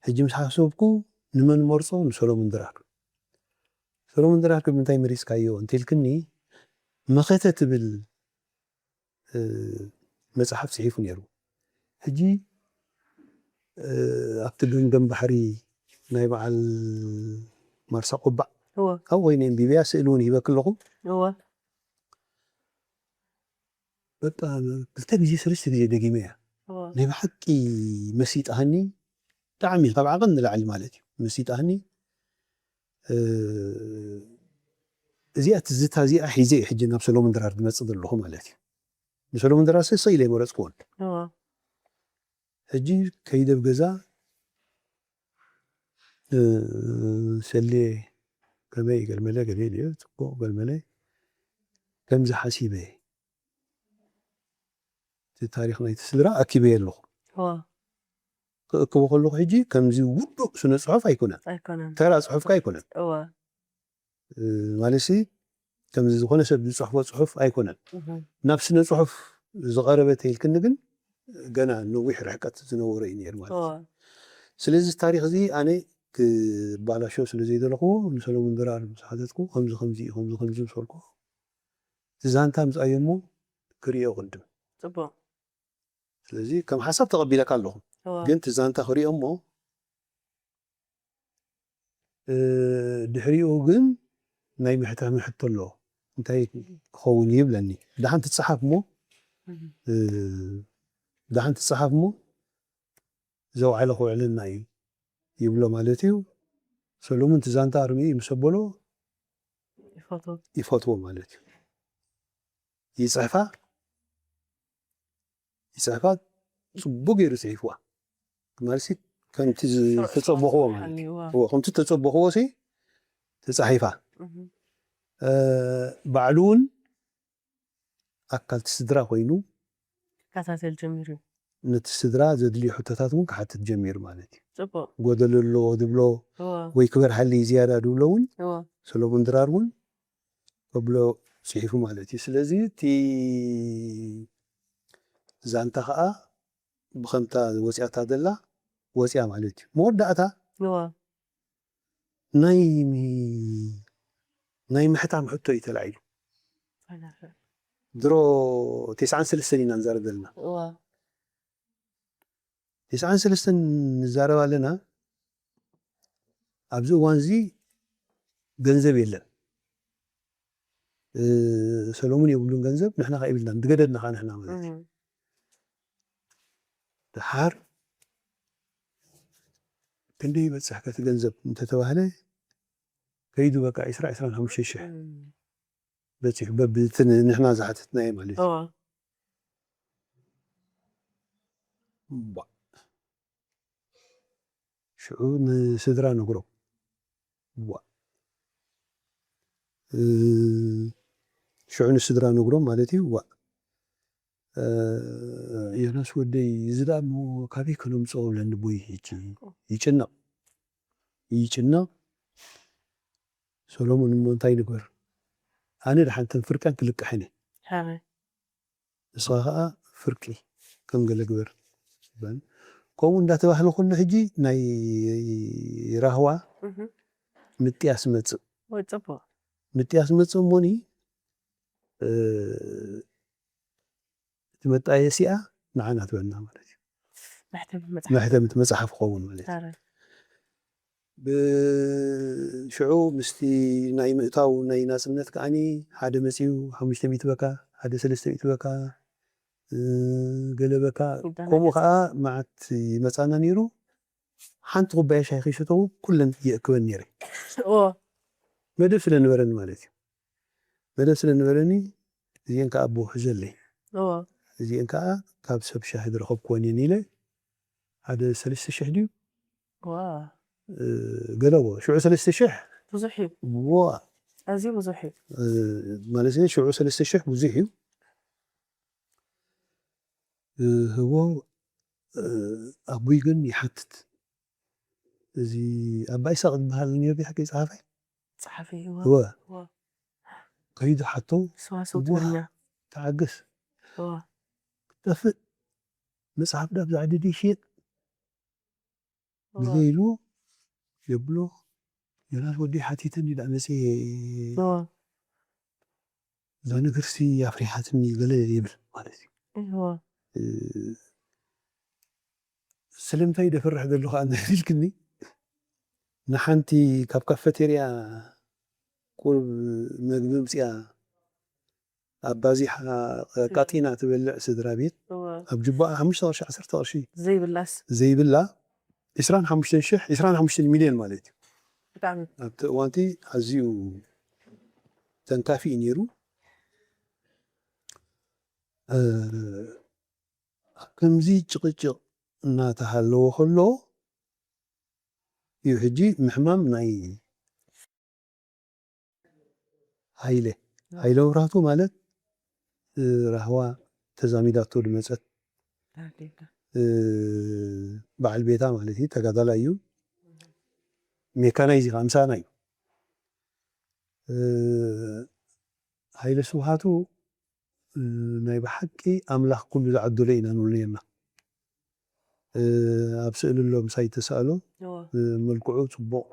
ሕጂ ምስ ሓሰብኩ ንመን መርፆ ንሰሎሞን ድራር። ሰሎሞን ድራር ግን እንታይ መሪፅካዮ እንተልክኒ መኸተ ትብል እ፣ መፅሓፍ ፅሒፉ ነይሩ። ሕጂ እ፣ ኣብቲ ገምገም ባሕሪ ናይ በዓል ማርሳ ቆባዕ እወ ካብኡ ኮይነ ኣንቢበያ ስእሊ እውን ሂበክ ኣለኹ። እወ በቃ ክልተ ግዜ ሰለስተ ግዜ ደጊመያ። ናይ ብሓቂ መሲጣሃኒ፣ ብጣዕሚ ካብ ዓቐን ንላዕሊ ማለት እዩ መሲጣሃኒ። እዚኣ ትዝታ እዚኣ ሒዘ እየ ሕጂ ናብ ሰሎሞን ድራር ዝመፅእ ዘለኹ ማለት እዩ። ንሰሎሞን ድራር ሰሰ ኢለ ይመረፅኩዎን። ሕጂ ከይደ ኣብ ገዛ ሰልየ ከመይ ገልመለ ገለ ኢልዮ ፅቡቕ ገልመለ ከምዚ ሓሲበ እቲ ታሪኽ ናይቲ ስድራ ኣኪበየ ኣለኹ። ክእክቦ ከለኹ ሕጂ ከምዚ ውዱእ ስነ ፅሑፍ ኣይኮነን። ኣይኮነን። ተራ ፅሑፍካ ኣይኮነን። እወ። ማለትሲ ከምዚ ዝኾነ ሰብ ዝፅሕፎ ፅሑፍ ኣይኮነን። እህ። ናብ ስነ ፅሑፍ ዝቐረበ ተይልክኒ ግን ገና ነዊሕ ርሕቀት ዝነበሮ እዩ ነይሩ ማለት እዩ። እወ። ስለዚ እዚ ታሪኽ እዚ ኣነ ክባላሾ ስለ ዘይደለኽዎ ንሰሎሞን ድራር ምስ ሓተትኩ ከምዚ ከምዚ እዩ፣ ከምዚ ከምዚ ምስ በልኩ እቲ ዛንታ ምፅኣዮ እሞ ክርእዮ ቅድም። ፅቡቕ። ስለዚ ከም ሓሳብ ተቐቢለካ ኣለኹ። እወ። ግን እቲ ዛንታ ክርእዮ እሞ፣ እ፣ ድሕሪኡ ግን ናይ ምሕታም ሕቶ ኣሎ። እንታይ ክኸውን እዩ ይብለኒ። ደሓን ትጸሓፍ እሞ፣ እህ። እ፣ ደሓን ትጸሓፍ እሞ፣ ዘውዓለ ክውዕለና እዩ ይብሎ ማለት እዩ። ሰሎሙን እቲ ዛንታ ኣርምኡ ምስ ኣበሎ ይፈትዎ። ይፈትዎ ማለት እዩ። ይጽሕፋ፣ ይጽሕፋ፣ ጽቡቕ ገይሩ ጽሒፍዋ። ማለትሲ ከምቲ ዝ-፣ ስሩዕ ዝተጸበኽዎ ስሩዕ ማለት እዩ። ሓልይዋ። እዎ፣ ከምቲ ዝተጸበኽዎ ሲ ተጻሒፋ። እህ። እ፣ ባዕሉ እውን ኣካል እቲ ስድራ ኮይኑ ክከታተል ጀሚሩ እዩ። ነቲ ስድራ ዘድልዩ ሕቶታት እውን ክሓትት ጀሚሩ ማለት እዩ። ጽቡቕ። ጎደሎ ኣለዎ ድብሎ እዎ። ወይ ክበርሃለይ ዝያዳ ድብሎ እውን እዎ። ሰሎሞን ድራር እውን ከብሎ ጽሒፉ ማለት እዩ። ስለዚ እቲ ዛንታ ኸኣ ብኸምታ ወጺኣታ ዘላ ወጺኣ ማለት እዩ። መወዳእታ እዎ። ናይ፣ ናይ ምሕታም ሕቶ እዩ ተላዒሉ። ኣናፈ። ድሮ ተስዓን ሰለስተን ኢና ንዛረብ ዘለና። እዎ። ተስዓን ሰለስተን ንዛረብ ኣለና። ኣብዚ እዋን እዚ ገንዘብ የለን። እ፣ ሰሎሙን የብሉን ገንዘብ፣ ንሕና ኸኣ የብልናን፣ ዝገደድና ኸኣ ንሕና ማለት እዩ። እህ። ደሓር ክንደይ ይበጽሕ ከቲ ገንዘብ እንተተባህለ፣ ከይዱ በቃ ዒስራ፣ ዒስራን ሓሙሽተ ሽሕ እም። በጺሑ፣ በብቲ ን-፣ ንሕና ዝሓተትናዮ ማለት እዩ። እዋ። እምባ። ሽዑ ንስድራ ነግሮም። ዋ። እ፣ ሽዑ ንስድራ ነግሮም ማለት እዩ። ዋ። እ፣ ዮናስ ወደይ፣ እዚ ደኣ እሞ ካበይ ከነምጽኦ ብለኒ ቦይ ሕጂ። ይጭነቕ። ይጭነቕ። ሰሎሞን እሞ እንታይ ንግበር? ኣነ ደሓን ተን ፍርቀን ክልቅሐን እየ። ሃበ። ንስኻ ኸኣ ፍርቂ ከም ገለ ግበር። ይባል። ከምኡ እንዳተባህለ ከሎ ሕጂ ናይ ራህዋ እህ። ምጥያስ መጽእ። ወይ ጽቡቕ። ምጥያስ መጽእ እሞኒ፣ እ፣ እቲ መጣየሲኣ ንዓና ትበና ማለት እዩ። መሕተሚ መጽሓፍ። መሕተሚ እቲ መጽሓፍ ክኸውን ማለት እዩ። ታረ። ብሽዑ ምስቲ ናይ ምእታው ናይ ናጽነት ከዓኒ ሓደ መጺኡ ሓሙሽተ ሚእቲ በካ፣ ሓደ ሰለስተ ሚእቲ በካ፣ እ፣ ገለ በካ፣ ይዳናገጽ። ከምኡ ከኣ መዓት ይመጻና ነይሩ። ሓንቲ ኩባያ ሻሂ ከይሰተው ኩለን ይእክበን ነይረ። ኦ። መደብ ስለ ነበረኒ ማለት እዩ። መደብ ስለ ነበረኒ እዚአን ከኣ ብውሕዘለይ። ኦ። እዚአን ከኣ ካብ ሰብ ሻሂ ዝረኸብኩወን እየን ኢለ ሓደ ሰለስተ ሽሕ ድዩ? ዋ። እ፣ ገለዎ። ሽዑ ሰለስተ ሽሕ? ብዙሕ እዩ። ዋ። ኣዝዩ ብዙሕ እዩ። እ፣ ማለት ሽዑ ሰለስተ ሽሕ ብዙሕ እዩ። እ፣ ህቦ፣ እ፣ ኣቦይ ግን ይሓትት። እዚ ኣባ ይስሐቅ ዝበሃል ነይሩ ድዩ ሓቂ ጸሓፋይ? ጸሓፊ፣ እወ። እወ። እወ። ከይዱ ሓቶ፣ ሰዋስው እዋ፣ ትግርኛ። ተዓገስ። እወ። ክጠፍእ። መጽሓፍ ዳ ብዛዕባ ደደይ ይሽየጥ። እወ። ብዘይ ኢሉ የብሎ፣ ዮናስ ወደይ ሓቲተኒ ዳ መጽየ እወ። እዛ ነገርሲ ኣፍሪሓትኒ ገለ ይብል ማለት እዩ። እወ። እ፣ ስለምንታይ ደፈርሕ ዘለኹ ኣነ ኢልክኒ፣ ንሓንቲ ካብ ካፈቴርያ ቁሩብ መግቢ ምጽያ ኣባዚሓ ኣቃጢና ትበልዕ ስድራ ቤት፣ እወ። ኣብ ጅቡኣ ሓሙሽተ ቅርሺ፣ ዓሰርተ ቅርሺ ዘይብላስ ዘይብላ፣ ዕስራን ሓሙሽተን ሽሕ፣ ዕስራን ሓሙሽተን ሚልዮን ማለት እዩ። ብጣዕሚ ኣብቲ እዋንቲ ኣዝዩ ተንካፊ እዩ ነይሩ። እ፣ ኣብ ከምዚ ጭቕጭቕ እናተሃለወ ከሎ እዩ ሕጂ ምሕማም ናይ ሃይለ፣ ሃይለ መብራህቱ ማለት፣ እ፣ ራህዋ ተዛሚዳቶ ዝመጸት፣ እ፣ በዓል ቤታ ማለት እዩ። ተጋዳላይ እዩ። ሜካናይዝ እዩ፣ ምሳና እዩ። እ፣ ሃይለ ስብሃቱ፣ እ፣ ናይ ብሓቂ ኣምላኽ ኩሉ ዝዓደሎ ኢና ንብል ነርና። እ፣ ኣብ ስእሊ ኣሎ ምሳይ ተሳእሎ፣ እወ። እ፣ መልክዑ ጽቡቕ፣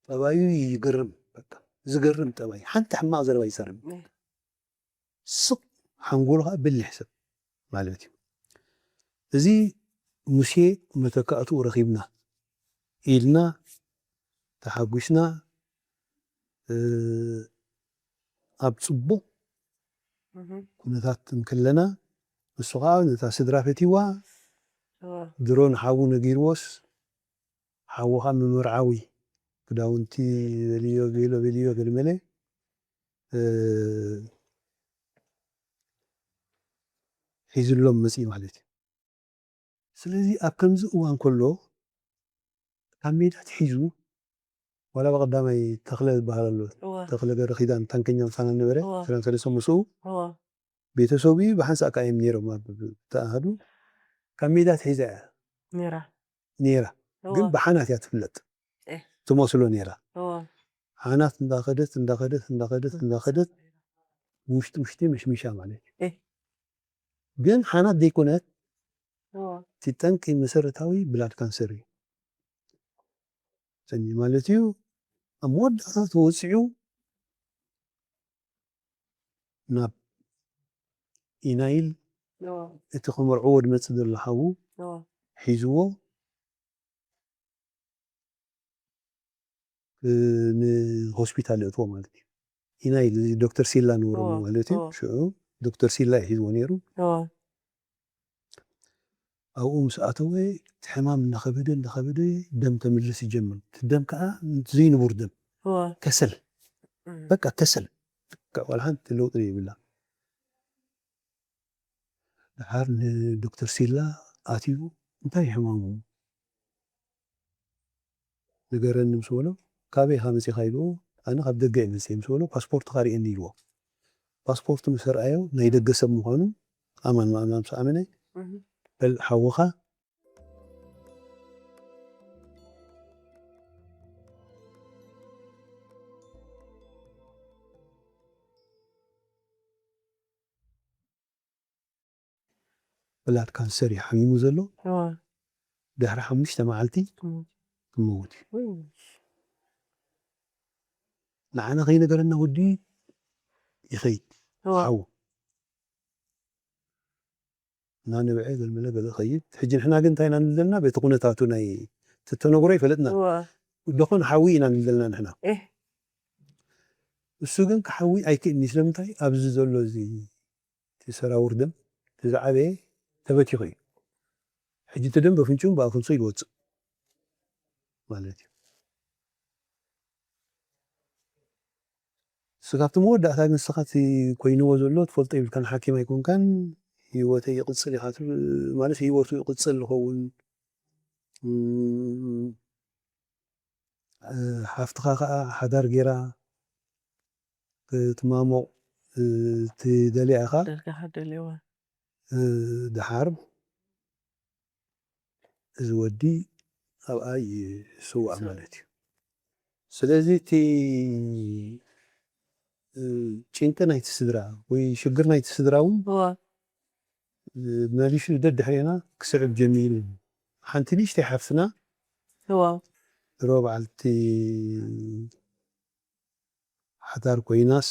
ጠባዩ ይገርም፣ በቃ ዝገርም ጠባይ፣ ሓንቲ ሕማቕ ዘረባ ኣይዛረብን። እ። ስቕ ሓንጎሉ ከዓ በሊሕ ሰብ ማለት እዩ። እዚ ሙሴ መተካእትኡ ረኺብና ኢልና ተሓጒስና፣ እ፣ ኣብ ጽቡቕ እህ። ኩነታት እንከለና፣ ንሱ ከዓ ነታ ስድራ ፈትይዋ፣ እወ። ድሮ ንሓዉ ነጊርዎስ፣ ሓዉ ከዓ መመርዓዊ ክዳውንቲ በልዮ፣ ቬሎ በልዮ፣ ገለመለ፣ እ፣ ሒዝሎም መፅኢ ማለት እዩ። ስለዚ ኣብ ከምዚ እዋን ከሎ ካብ ሜዳ ትሒዙ፣ ዋላ ብቐዳማይ ተኽለ ዝበሃል ኣሎ፣ እወ። ተኽለ ገረ ኪዳን ታንከኛ ምሳና ነበረ፣ እወ። ሰላም ሰለስተ ምስኡ እወ። ቤተሰቡ ብሓንሳእ ከዓ እዮም ነይሮም ኣብ ተኣሃዱ። ካብ ሜዳ ትሒዛ እያ ነይራ። ነይራ፣ እወ። ግን ብሓናት እያ ትፍለጥ እ። ትመስሎ ነይራ። እወ። ሓናት እንዳኸደት እንዳኸደት እንዳኸደት እንዳኸደት ውሽጢ ውሽጢ መሽሚሻ ማለት እዩ። እ። ግን ሓናት ዘይኮነት፣ እወ። እቲ ጠንቂ መሰረታዊ ብላድ ካንሰር እዩ። ሰኒ ማለት እዩ። ኣብ መወዳእታ ተወፂዑ ናብ ኢናይል እወ። እቲ ክምርዕዎ ዝመፅእ ዘሎ ሓዉ እወ። ሒዝዎ፣ እ፣ ንሆስፒታል የእትዎ ማለት እዩ። ኢናይል እዚ ዶክተር ሲላ ነበሮም እወ። ማለት እዩ። እወ። ሽዑ ዶክተር ሲላ እዩ ሒዝዎ ነይሩ። እወ። ኣብኡ ምስ ኣተወ እቲ ሕማም እናኸበደ እናኸበደ ደም ከምልስ ይጀምር። እቲ ደም ከዓ ዘይንቡር ደም፣ እወ። ከሰል፣ እም። በቃ ከሰል፣ በቃ ዋላ ሓንቲ ለውጢ ዘይብላ። ደሓር ንዶክተር ሲላ ኣትዩ፣ እንታይ ሕማሙ ንገረኒ ምስ በሎ፣ ካበይ ኢኻ መፂኻ ኢልዎ፣ ኣነ ካብ ደገ እየ መፅየ ምስ በሎ፣ ፓስፖርትኻ ርእየኒ ኢልዎ። ፓስፖርቱ ምስ ኣርኣዮ ናይ ደገ ሰብ ምዃኑ ኣማን ምኣምና ምስ ኣመነ፣ እህ። በል ሓውኻ ብላድ ካንሰር እዩ ሓሚሙ ዘሎ። እወ። ድሕሪ ሓሙሽተ መዓልቲ እም። ክመውት እዩ። ውይ። ንዓና ከይነገረና ወዲ ይኸይድ። እወ። ሓዉ እናነብዐ ገልመለ ገለ ይኸይድ። ሕጂ ንሕና ግን እንታይ ኢና ንብል ዘለና? በቲ ኩነታቱ ናይ ትተነግሮ ይፈለጥና። እወ። ደኾን ሓዊ ኢና ንብል ዘለና ንሕና። እ። እሱ ግን ክሓዊ ኣይክእልን እዩ። ስለምንታይ? ኣብዚ ዘሎ እዚ እቲ ሰራውር ደም እቲ ዝዓበየ ተበቲኹ እዩ። ሕጂ እቲ ደም በፍንጭውን ብኣፍንሶ ይወፅእ ማለት እዩ። ንስኻ ኣብቲ መወዳእታ ግን ንስኻ እቲ ኮይንዎ ዘሎ ትፈልጦ የብልካን፣ ሓኪም ኣይኮንካን፣ ህይወተይ ይቕጽል ኢኻ ትብል፣ ማለት ህይወቱ ይቕጽል ዝኸውን፣ እም፣ እ፣ ሓፍትኻ ኸኣ ሓዳር ጌራ ክትማሞቕ፣ እ፣ ትደልያ ኢኻ። ደርጋኻ ደልዋ። እ፣ ደሓር እዚ ወዲ ኣብኣ ይስዋእ ይስዋእ። ማለት እዩ። ስለዚ እቲ፣ እ፣ ጭንቂ ናይቲ ስድራ ወይ ሽግር ናይቲ ስድራ እውን፣ እወ። እ፣ መሊሱ ደድሕሬና ክስዕብ ጀሚሩ። ሓንቲ ንእሽተይ ሓፍትና እወ። ድሮ በዓልቲ ሓዳር ኮይናስ፣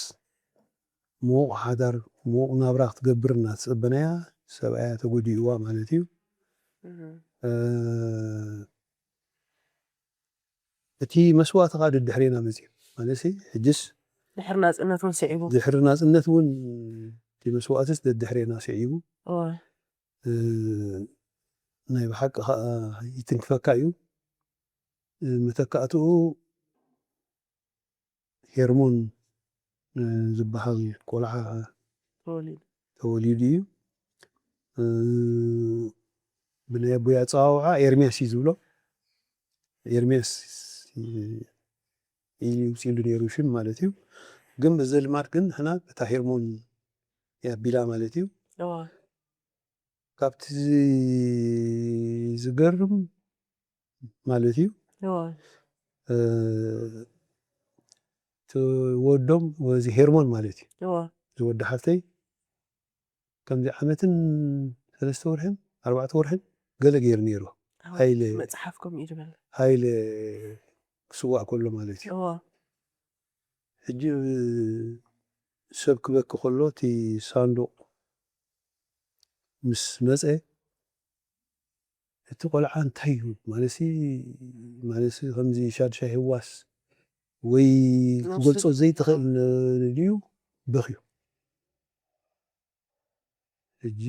ምዉቕ ሓዳር፣ ምዉቕ ናብራ ክትገብር እናተጸበናያ፣ ሰብኣያ ተጎዲእዋ ማለት እዩ። እህ። እ፣ እቲ መስዋእቲ ኸኣ ደድሕሬና መጺኡ። ማለትሲ፣ ሕጅስ ድሕሪ ናጽነት እውን ስዒቡ። ድሕሪ ናጽነት እውን እቲ መስዋእትስ ደድሕሬና ስዒቡ እወ እ፣ ናይ ብሓቂ ከዓ ይትንክፈካ እዩ። እ፣ መተካእትኡ ሄርሞን እ፣ ዝበሃል ቆልዓ ተወሊዱ ተወሊዱ እዩ። እ፣ ብናይ ኣቦይ ኣፀዋውዓ ኤርሚያስ እዩ ዝብሎ። ኤርሚያስ እ፣ ኢሉ ይውፅሉ ነይሩ ሽም ማለት እዩ። ግን ብዘልማድ ግን ንሕና እታ ሄርሞን እያ ኣቢላ ማለት እዩ። እወ ካብቲ ዝገርም ማለት እዩ እወ እ፣ እቲ ወዶም እዚ ሄርሞን ማለት እዩ። እወ እዚ ወዲ ሓፍተይ ከምዚ ዓመትን ሰለስተ ወርሕን ኣርባዕተ ወርሕን ገለ ገይሩ ነይሩ። ሃይለ መፅሓፍ ከምኡ እዩ ዝበለ ሃይለ ክስዋእ ከሎ ማለት እዩ። እወ ሕጂ ሰብ ክበኪ ከሎ እቲ ሳንዱቕ ምስ መፀ እቲ ቆልዓ እንታይ እዩ ማለትሲ ማለትሲ ከምዚ ሻድሻይ ህዋስ ወይ ነፍሱ- ክገልፆ ዘይትኽእል ድዩ በኽዩ። ሕጂ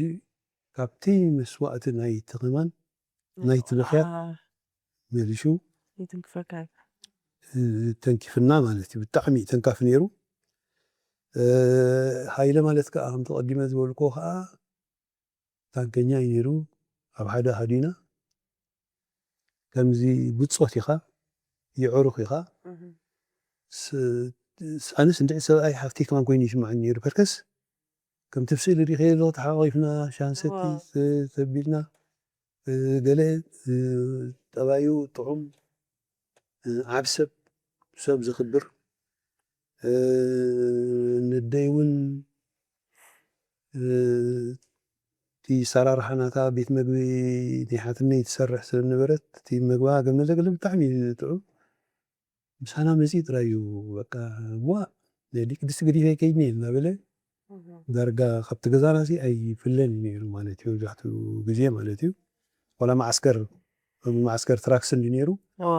ካብቲ መስዋእቲ ናይ ተኸማን ናይ ትበኽያ አ፣ መሊሹ ይትንክፈካ እዩ። እ፣ ተንኪፍና ማለት እዩ። ብጣዕሚ ተንካፊ ነይሩ። እ፣ ሃይለ ማለት ከዓ ከምቲ ቀዲመ ዝበልኩ ከዓ ታንከኛ እዩ ነይሩ። ኣብ ሓደ ሃዲና ከምዚ ብፆት ኢኻ ይዕሩኽ ኢኻ እህ፣ ስ- ስ- ኣነስ እንድዒ ሰብኣይ ሓፍቲ ከማን ኮይኑ ይስምዓኒ ነይሩ። ከርከስ ከምቲ ብስእሊ ሪኸዮ ኣለኹ ተሓቋቒፍና ሻንሰቲ ዋው። ተ- ተቢልና እ፣ ገለ እ፣ ጠባዩ ጥዑም እ፣ ዓብ ሰብ ሰብ ዘኽብር እ፣ ነደይ እውን እ፣ እቲ ሰራርሓ ናታ ቤት መግቢ ናይ ሓትነይ ትሰርሕ ስለነበረት እቲ መግባ ገመለ ገለ ብጣዕሚ እዩ ጥዑም። ምሳና መፂኡ ጥራይ እዩ በቃ ዋ ናይ ዲቂ ድስቲ ገዲፈ ከይድኒ እናበለ ዳርጋ ካብቲ ገዛና ሲ ኣይፍለን እዩ ነይሩ ማለት እዩ። መብዛሕትኡ ግዜ ማለት እዩ ዋላ መዓስከር መዓስከር ትራክስ እንዲ ነይሩ እዋ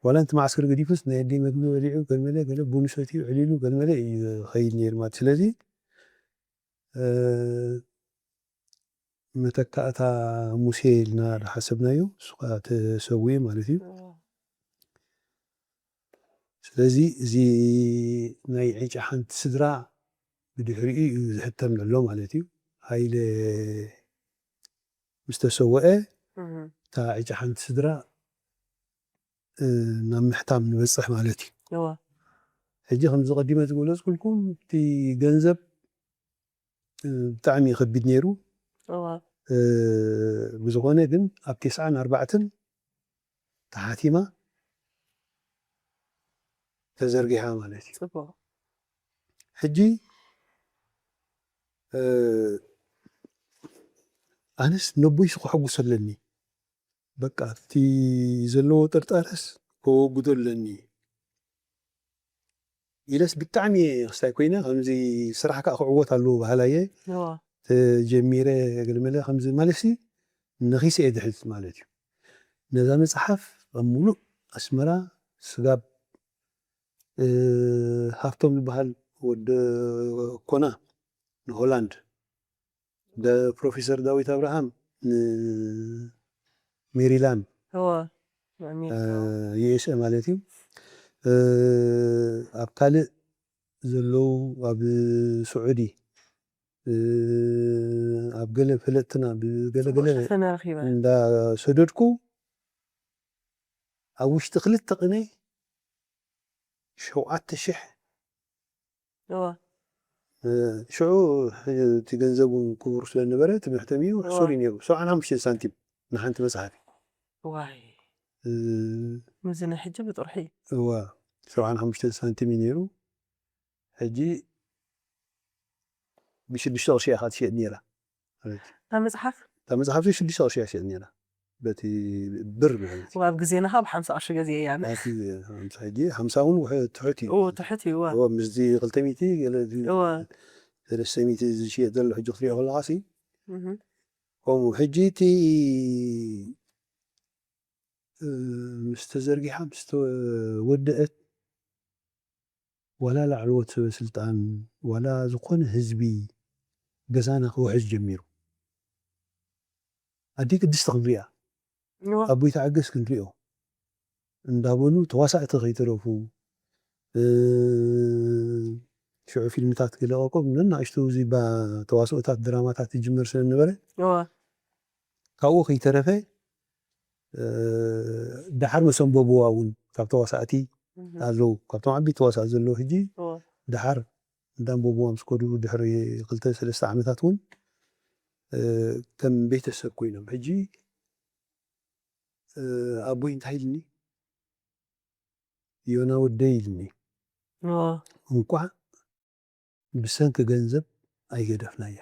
ዋላንቲ መዓስከር ገዲፉስ ናይ ኣደይ መግቢ በሊዑ ገልመለ ገለ ቡን ሰትዩ ዕሊሉ ገልመለ እዩ ዝኸይድ ነይሩ ማለት ስለዚ እ፣ መተካእታ ሙሴ ኢልና ዝሓሰብናዮ እሱ ከዓ ተሰዊኡ ማለት እዩ። እዋ ስለዚ እዚ ናይ ዕጫ ሓንቲ ስድራ ብድሕሪኡ እዩ ዝሕተም ዘሎ ማለት እዩ። ሃይለ ምስ ተሰወአ እህ፣ እታ ዕጫ ሓንቲ ስድራ እ፣ ናብ ምሕታም ንበፅሕ ማለት እዩ። እዋ ሕጂ ከምዚ ቀዲመ ዝገለፅኩልኩም እቲ ገንዘብ እ፣ ብጣዕሚ ከቢድ ነይሩ። እዋ እ፣ ብዝኾነ ግን ኣብ ቴስዓን ኣርባዕተን ተሓቲማ ተዘርጊሓ ማለት እዩ። ፅቡቕ ሕጂ እ፣ ኣነስ ነቦይስ ከሐጉስ ኣለኒ በቃ እቲ ዘለዎ ጥርጣረስ ከወግዶ ኣለኒ ኢለስ ብጣዕሚ ክስታይ ኮይነ ከምዚ ስራሕ ከዓ ክዕወት ኣለዎ ባህላየ እዋ ተጀሚረ ገልመለ ከምዚ ማለትሲ ነኺሰ እየ ድሕዝ ማለት እዩ። ነዛ መፅሓፍ ኣብ ሙሉእ ኣስመራ ስጋብ እ፣ ሃፍቶም ዝበሃል ወዲ ኮና ንሆላንድ ደ ፕሮፌሰር ዳዊት ኣብርሃም ንሜሪላንድ እዋ ዩኤስኤ ማለት እዩ። እ፣ ኣብ ካልእ ዘለዉ ኣብ ስዑዲ እ፣ ኣብ ገለ ፈለጥትና ብገለገለ ተነረኺበ እንዳሰደድኩ ኣብ ውሽጢ ክልተ ቅነ ሸውዓተ ሽሕ እዋ እ፣ ሽዑ እቲ ገንዘብ እውን ክቡር ስለነበረ እቲ መሕተሚ እዩ ሕሱር እዩ ነይሩ። ሰብዓን ሓሙሽተን ሳንቲም ንሓንቲ መፅሓፍ ዋይ እ፣ ምዚ ናይ ሕጂ ብጥርሒ እዩ እዋ ሰብዓን ሓሙሽተን ሳንቲም እዩ ነይሩ። ሕጂ ብሽዱሽተ ቅርሺ እያ ትሽየጥ ነይራ። እታ መፅሓፍ እታ መፅሓፍ ሽዱሽተ ቅርሺ እያ ትሽየጥ ነይራ በቲ ብር ማለት እዩ። ኣብ ግዜና ካብ ሓምሳ ቅርሺ ገዜ እያ ኣነ ናቲ ሓምሳ ሕጂ ሓምሳ እውን ውሕ- ትሑት እዩ። እዎ ትሑት እዩ እዋ እዎ ምስዚ ክልተ ሚእቲ ገለ እዚ እዋ ሰለስተ ሚእቲ ዝሽየጥ ዘሎ ሕጂ ክትሪኦ ከለኻ ሲ እህ። ከምኡ ሕጂ እቲ እ፣ ምስ ተዘርጊሓ ምስ ተወደአት ዋላ ላዕለዎት ሰበ ስልጣን፣ ዋላ ዝኾነ ህዝቢ ገዛና ክውሕዝ ጀሚሩ። ኣደይ ቅድስቲ ክንሪኣ፣ እዋ። ኣቦይ ተዓገስ ክንሪኦ እንዳበሉ ተዋሳእቲ ከይተረፉ፣ እ፣ ሽዑ ፊልምታት ክለቐቁ ነናእሽቱ እዚ ባ-፣ ተዋስኦታት፣ ድራማታት ይጅመር ስለ ዝነበረ፣ እዋ። ካብኡ ከይተረፈ፣ እ፣ ደሓር መሰንበብዋ እውን ካብ ተዋሳእቲ እህ። ኣለዉ። ካብቶም ዓበይቲ ተዋሳእቲ ዘለዉ ሕጂ እዋ። ደሓር እንዳንበብዋ ምስ ከዱ ድሕሪ ክልተ ሰለስተ ዓመታት እውን፣ እ፣ ከም ቤተሰብ ኮይኖም። ሕጂ፣ እ፣ ኣቦይ እንታይ ኢልኒ? ዮና ወደይ ኢልኒ። እዋ። እንቋዕ ብሰንኪ ገንዘብ ኣይገደፍናያ።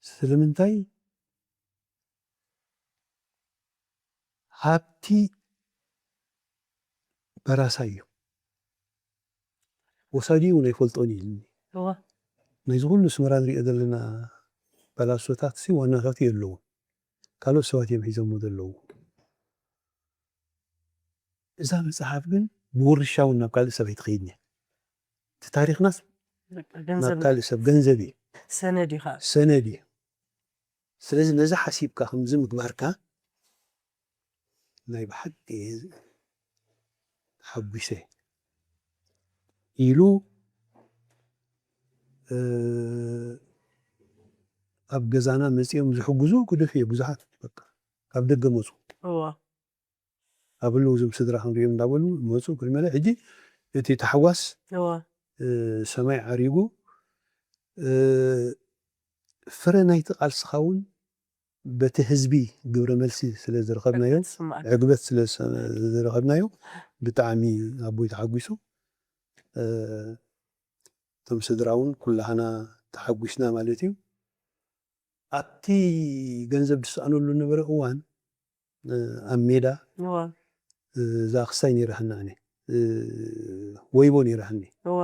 ስለምንታይ? ሃብቲ በራሳይ እዩ። ወሳዲ እውን ኣይፈልጦን እዩ ኢልኒ። እዋ። ናይ ዝኾኑ ኣስመራ ንሪኦ ዘለና ባላሶታት ሲ ዋናታት የለውን። ካልኦት ሰባት እዮም ሒዞሞ ዘለዉ። እዛ መጽሓፍ ግን ብውርሻ እውን ናብ ካልእ ሰብ ኣይትኸይድን እያ። እቲ ታሪኽናስ በቃ ናብ ገንዘብ ካልእ ሰብ ገንዘብ እዩ። ሰነድ እዩ ኸኣ። ሰነድ እዩ። ስለዚ ነዚ ሓሲብካ ከምዚ ምግባርካ ናይ ብሓቂ ተሓጒሰ ኢሉ፣ እ፣ ኣብ ገዛና መጺኦም ዝሕግዙ ግዱፍ እየ። ብዙሓት በቃ ካብ ደገ መጹ። እዋ። ኣብ ህልው እዞም ስድራ ክንሪኦም እንዳበሉ መጹ። ክልመለ ሕጂ እቲ ታሕጓስ እዋ። እ፣ ሰማይ ዓሪጉ፣ እ፣ ፍረ ናይቲ ቃልስኻ እውን በቲ ህዝቢ ግብረ መልሲ ስለ ዝረኸብናዮ፣ ዕግበት ስማዕካ። ዕግበት ስለ ዝሰ-፣ ዝረኸብናዮ ብጣዕሚ ኣቦይ ተሓጒሱ። እ፣ እቶም ስድራ እውን ኩላህና ተሓጒስና ማለት እዩ። ኣብቲ ገንዘብ ዝሰኣነሉ ዝነበረ እዋን፣ እ፣ ኣብ ሜዳ፣ እዋ። እ፣ እዛ ክሳይ ነይራህና ኣነ፣ እ፣ ወይቦ ነይራህኒ። እዋ።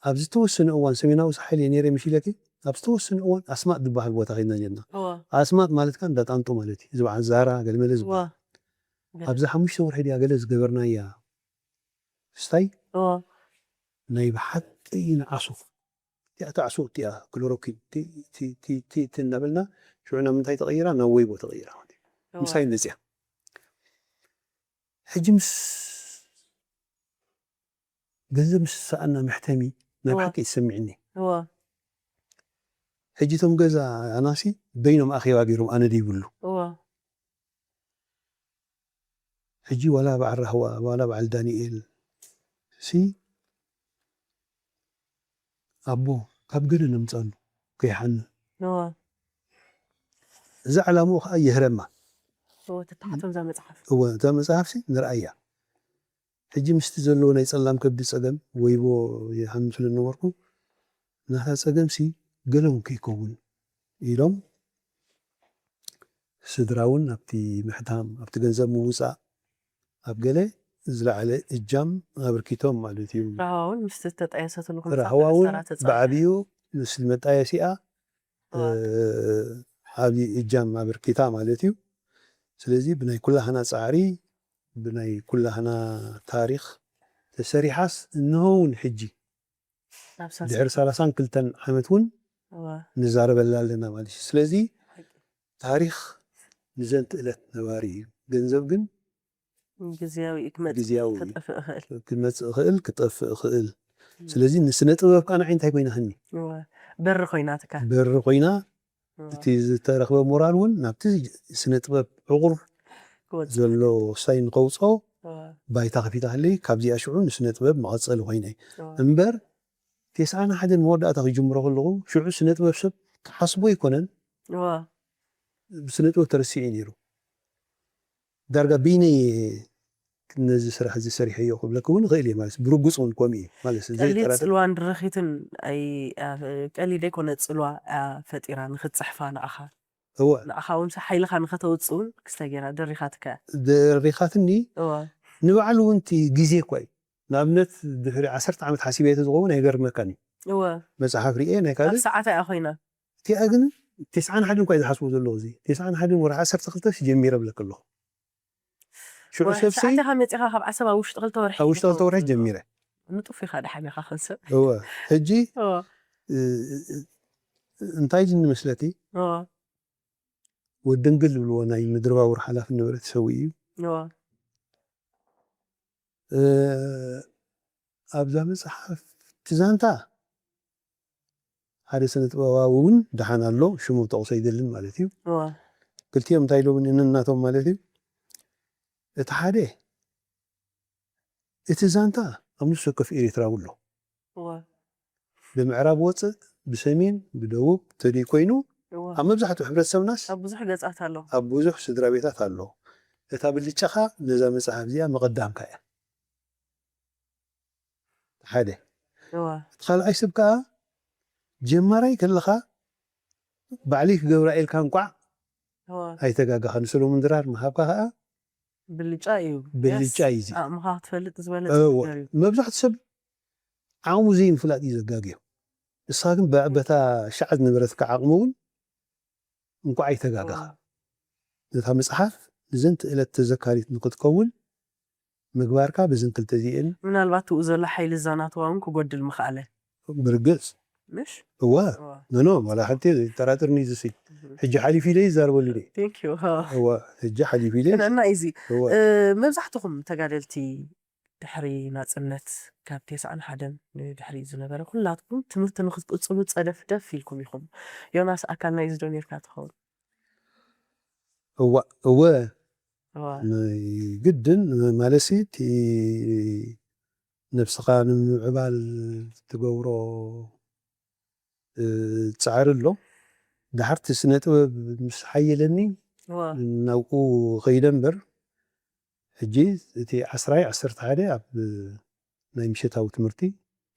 ኣብ ዝተወሰነ እዋን ሰሜናዊ ሳሕል እየ ነይረ፣ ምሽ ኢለኪ፣ ኣብ ዝተወሰነ እዋን ኣስማጥ ዝበሃል ቦታ ከይድና ነርና። እዋ። ኣስማጥ ማለት ከኣ እንዳ ጣንጡ ማለት እዩ። እዚ በዓል ዛራ፣ ገለመለ እዋ። ዝበሃል። ገለ። ኣብዛ ሓሙሽተ ወርሒ ድያ ገለ ዝገበርናያ ክስታይ፣ እዋ። ናይ ብሓቂ ንዓሶ። እቲኣ ትዓሶ፣ እቲኣ ክሎሮኪን፣ ቲ፣ ቲ፣ ቲ፣ ቲ፣ ቲ እናበልና፣ ሽዑ ናብ ምንታይ ተቐይራ? ናብ ወይቦ ተቐይራ ማለት እዩ። እዋ። ምሳይ መጽያ። ሕጂ ምስ ገንዘብ ምስ ሰኣና መሕተሚ ናይ እዋ። ብሓቂ ይሰምዕኒ። እዋ። ሕጂ እቶም ገዛ ኣናሲ በይኖም ኣኼባ ገይሮም ኣነ ደይብሉ። እዋ። ሕጂ ዋላ በዓል ራህዋ፣ ዋላ በዓል ዳንኤል ሲ፣ ኣቦ፣ ካብ ገለ ነምጻሉ፣ ከይሓኑ። እዋ። እዚ ዕላምኡ ኸኣ የህረማ። እወ፣ ተተሓቶም እዛ መጽሓፍ። እወ፣ እዛ መጽሓፍሲ ንርኣያ። ሕጂ ምስቲ ዘለዎ ናይ ጸላም ከብዲ ጸገም፣ ወይቦ ይሓምም ስለ ዝነበርኩ፣ ናታ ጸገምሲ ገለ እውን ከይከውን ኢሎም፣ ስድራ እውን ኣብቲ ምሕታም፣ ኣብቲ ገንዘብ ምውጻእ፣ ኣብ ገለ ዝለዓለ እጃም ኣበርኪቶም ማለት እዩ። ራህዋ እውን ምስቲ ተጣየሰትሉ ክምጻእ ራህዋ እውን ተኣሰራ ተጻወተ። ብዓብዩ ምስ መጣየሲኣ፣ እዋ። እ፣ ዓብዪ እጃም ኣበርኪታ ማለት እዩ። ስለዚ ብናይ ኩላህና ጻዕሪ፣ ብናይ ኩላህና ታሪኽ ተሰሪሓስ፣ እንሆ እውን ሕጂ ናብ ሳልሳይ ድሕሪ ሰላሳን ክልተን ዓመት እውን እዋ። ንዛረበላ ኣለና ማለት እዩ። ስለዚ ሓቂ። ታሪኽ ንዘንትእለት ነባሪ እዩ። ገንዘብ ግን ግዝያዊ እዩ፣ ክመጽእ ግዝያዊ እዩ። ክጠፍእ ይኽእል። ክመጽእ ይኽእል፣ ክጠፍእ ይኽእል። እም። ስለዚ ንስነ ጥበብ ከኣ ንዓይ እንታይ ኮይና ህኒ? እዋ። በሪ ኮይናትካ። በሪ ኮይና፣ እዋ። እቲ ዝተረኽበ ሞራል እውን ናብቲ ስነ ጥበብ ዕቑር ክወጽእ። ዘሎ ሳይ ንኸውጽኦ እዋ። ባይታ ከፊታ ህለይ፣ ካብዚኣ ሽዑ ንስነ ጥበብ መቐጸሊ ኮይነ። እዋ። እምበር፣ ተስዓን ሓደን መወዳእታ ክጅምሮ ከለኹ፣ ሽዑ ስነ ጥበብ ሰብ ክሓስቦ ኣይኮነን። እዋ። ብስነ ጥበብ ተረሲዑ እዩ ነይሩ። ዳርጋ በይነይ ነዚ ስራሕ እዚ ሰሪሐዮ ክብለኪ እውን እኽእል እየ ማለት፣ ብርጉጽ እውን ከምኡ እዩ ማለት፣ ቀሊል ዘይጠራጠር። ጽልዋን ድርኺትን ኣይ-፣ ኣ-፣ ቀሊል ዘይኮነ ጽልዋ፣ ኣ፣ ፈጢራ ንኽትጽሕፋ ንዓኻ። እወ። ንዓኻ እውን ሓይልኻ ንኸተውጽእ እውን ክስታይ ገይራ ደሪኻትካ። ደሪኻትኒ። እወ። ንባዕሉ እውን እቲ ግዜ እኳ እዩ። ንኣብነት ድሕሪ ዓሰርተ ዓመት ሓሲበ ተዝኸውን ኣይገርመካን እዩ። እወ። መጽሓፍ ርኤ ናይ ኣብ ካልእ ሰዓታ እያ ኮይና። እቲኣ ግን ተስዓን ሓደን እኳ እዩ ዝሓስቦ ዘለኹ፣ እዚ ተስዓን ሓደን ወርሒ ዓሰርተ ክልተ ጀሚረ እብለኪ ኣለኹ። ሽዑ ወርሒ ሰብሲ ሰዓት ኢኻ መጺኻ ካብ ዓሰብ ኣብ ውሽጢ ክልተ ወርሒ ኣብ ውሽጢ ክልተ ወርሒ ይኸውን። ጀሚረ። ንጡፍ ኢኻ ደሓን ኢኻ ክንሰብ እወ ሕጂ እወ እ- እ- እንታይ ድኒ መስለቲ እወ ወደንግል ዝብልዎ ናይ ምድርባውር ሓላፊ ነበረ ትሰዊ እዩ እወ እ፣ ኣብዛ መፅሓፍ እቲ ዛንታ ሓደ ስነ ጥበባዊ እውን ደሓን ኣሎ ሽሙ ተቕሶ ኣይደልን ማለት እዩ እወ ክልቲኦም እንታይ ኢሎም ነናቶም ማለት እዩ እቲ ሓደ እቲ ዛንታ ኣብ ንሱ ወከፍ ኤርትራዊ ኣሎ እወ ብምዕራብ ወፅእ ብሰሜን ብደቡብ ተደይ ኮይኑ እወ ኣብ መብዛሕትኡ ሕብረተሰብናስ ኣብ ብዙሕ ገጻት ኣሎ ኣብ ብዙሕ ስድራ ቤታት ኣሎ እታ ብልጫኻ ነዛ መፅሓፍ እዚኣ መቐዳምካ እያ ሓደ እወ እቲ ካልኣይ ሰብ ከዓ ጀማራይ ከለኻ ባዕለይ ክገብራ ኢልካ እንቋዕ እወ ኣይተጋጋኻ ንሰሎሙን ድራር ምሃብካ ከዓ ብልጫ እዩ ብልጫ እዩ እዚ ኣእምኻ ክትፈልጥ ዝበለጸ እወ ነገር እዩ መብዛሕትኡ ሰብ ዓቕሙ ዘይምፍላጥ እዩ ዘጋግዮ ንስኻ ግን በ- በታ ሻዕ ዝነበረትካ ዓቕሚ እውን እንቋዕ ኣይተጋጋኻ እወ ነታ መፅሓፍ ንዘንቲ ዕለት ተዘካሪት ንክትከውን ምግባርካ በዝን ክልተ እዚኤን ምናልባት ትኡ ዘሎ ሓይሊ እዛ ናተዋ እውን ክጎድል ምኽኣለ ብርግፅ ምሽ እወ እወ ኖኖ ዋላ ሓንቲ ጠራጥርኒ ዝሲ ሕጂ ሓሊፊ ኢለ ይዛረበሉ ደ thank you እወ ሕጂ ሓሊፊ ኢለ ቅንዕና እዩ እዚ እወ እ፣ መብዛሕትኹም ተጋደልቲ ድሕሪ ናጽነት ካብ ቴስዓን ሓደን ንድሕሪ ዝነበረ ኩላትኩም ትምህርቲ ንክትቅጽሉ ጸደፍ ደፍ ኢልኩም ኢኹም ዮናስ ኣካል ናይዚ ዶ ነርካ ትኸውን እወ እወ እዋ ናይ ግድን ማለሲ እቲ ነብስኻ ንምምዕባል ትገብሮ እ፣ ጻዕሪ ኣሎ ድሓርቲ ስነ ጥበብ ምስ ሓየለኒ እዋ ናብኡ ከይደ እምበር ሕጂ እቲ ዓስራይ ዓሰርተ ሓደ ኣብ ናይ ምሸታዊ ትምህርቲ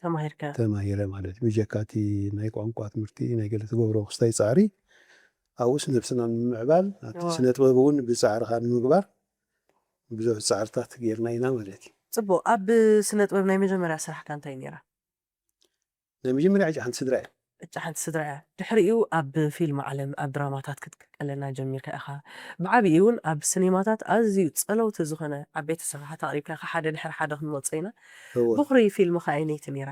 ተማሂርካ ተማሂረ ማለት እዩ ብጀካ እቲ ናይ ቋንቋ ትምህርቲ ናይ ገለ ትገብሮ ክስታይ ጻዕሪ ኣብኡስ ነብስና ንምምዕባል ናቲ እዋ ስነ ጥበብ እውን ብጻዕርኻ ንምግባር ብዙሕ ጻዕርታት ጌርና ኢና ማለት እዩ ጽቡቅ ኣብ ስነ ጥበብ ናይ መጀመርያ ስራሕካ እንታይ ነይራ ናይ መጀመርያ ዕጫ ሓንቲ ስድራ እያ ዕጫ ሓንቲ ስድራ እያ ድሕሪኡ ኣብ ፊልም ዓለም ኣብ ድራማታት ክትቀለና ጀሚርካ ኢኻ ብዓብዪ እውን ኣብ ሲኒማታት ኣዝዩ ጸለውቲ ዝኾነ ዓበይቲ ስራሓት ኣቕሪብካ ኢኻ ሓደ ድሕሪ ሓደ ክንመጾ ኢና እወ ብኹሪ ፊልምኻ ኣየነይቲ ነይራ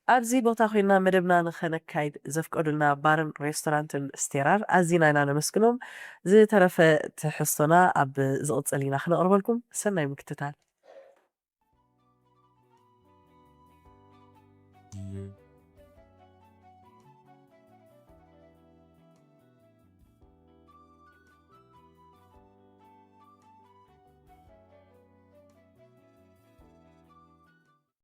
ኣብዚ ቦታ ኮይና መደብና ንኸነካይድ ዘፍቀዱልና ባርን ሬስቶራንትን ስቴራር ኣዚና ኢና ነመስግኖም። ዝተረፈ ትሕዝቶና ኣብ ዝቕጽል ኢና ክነቕርበልኩም። ሰናይ ምክትታል።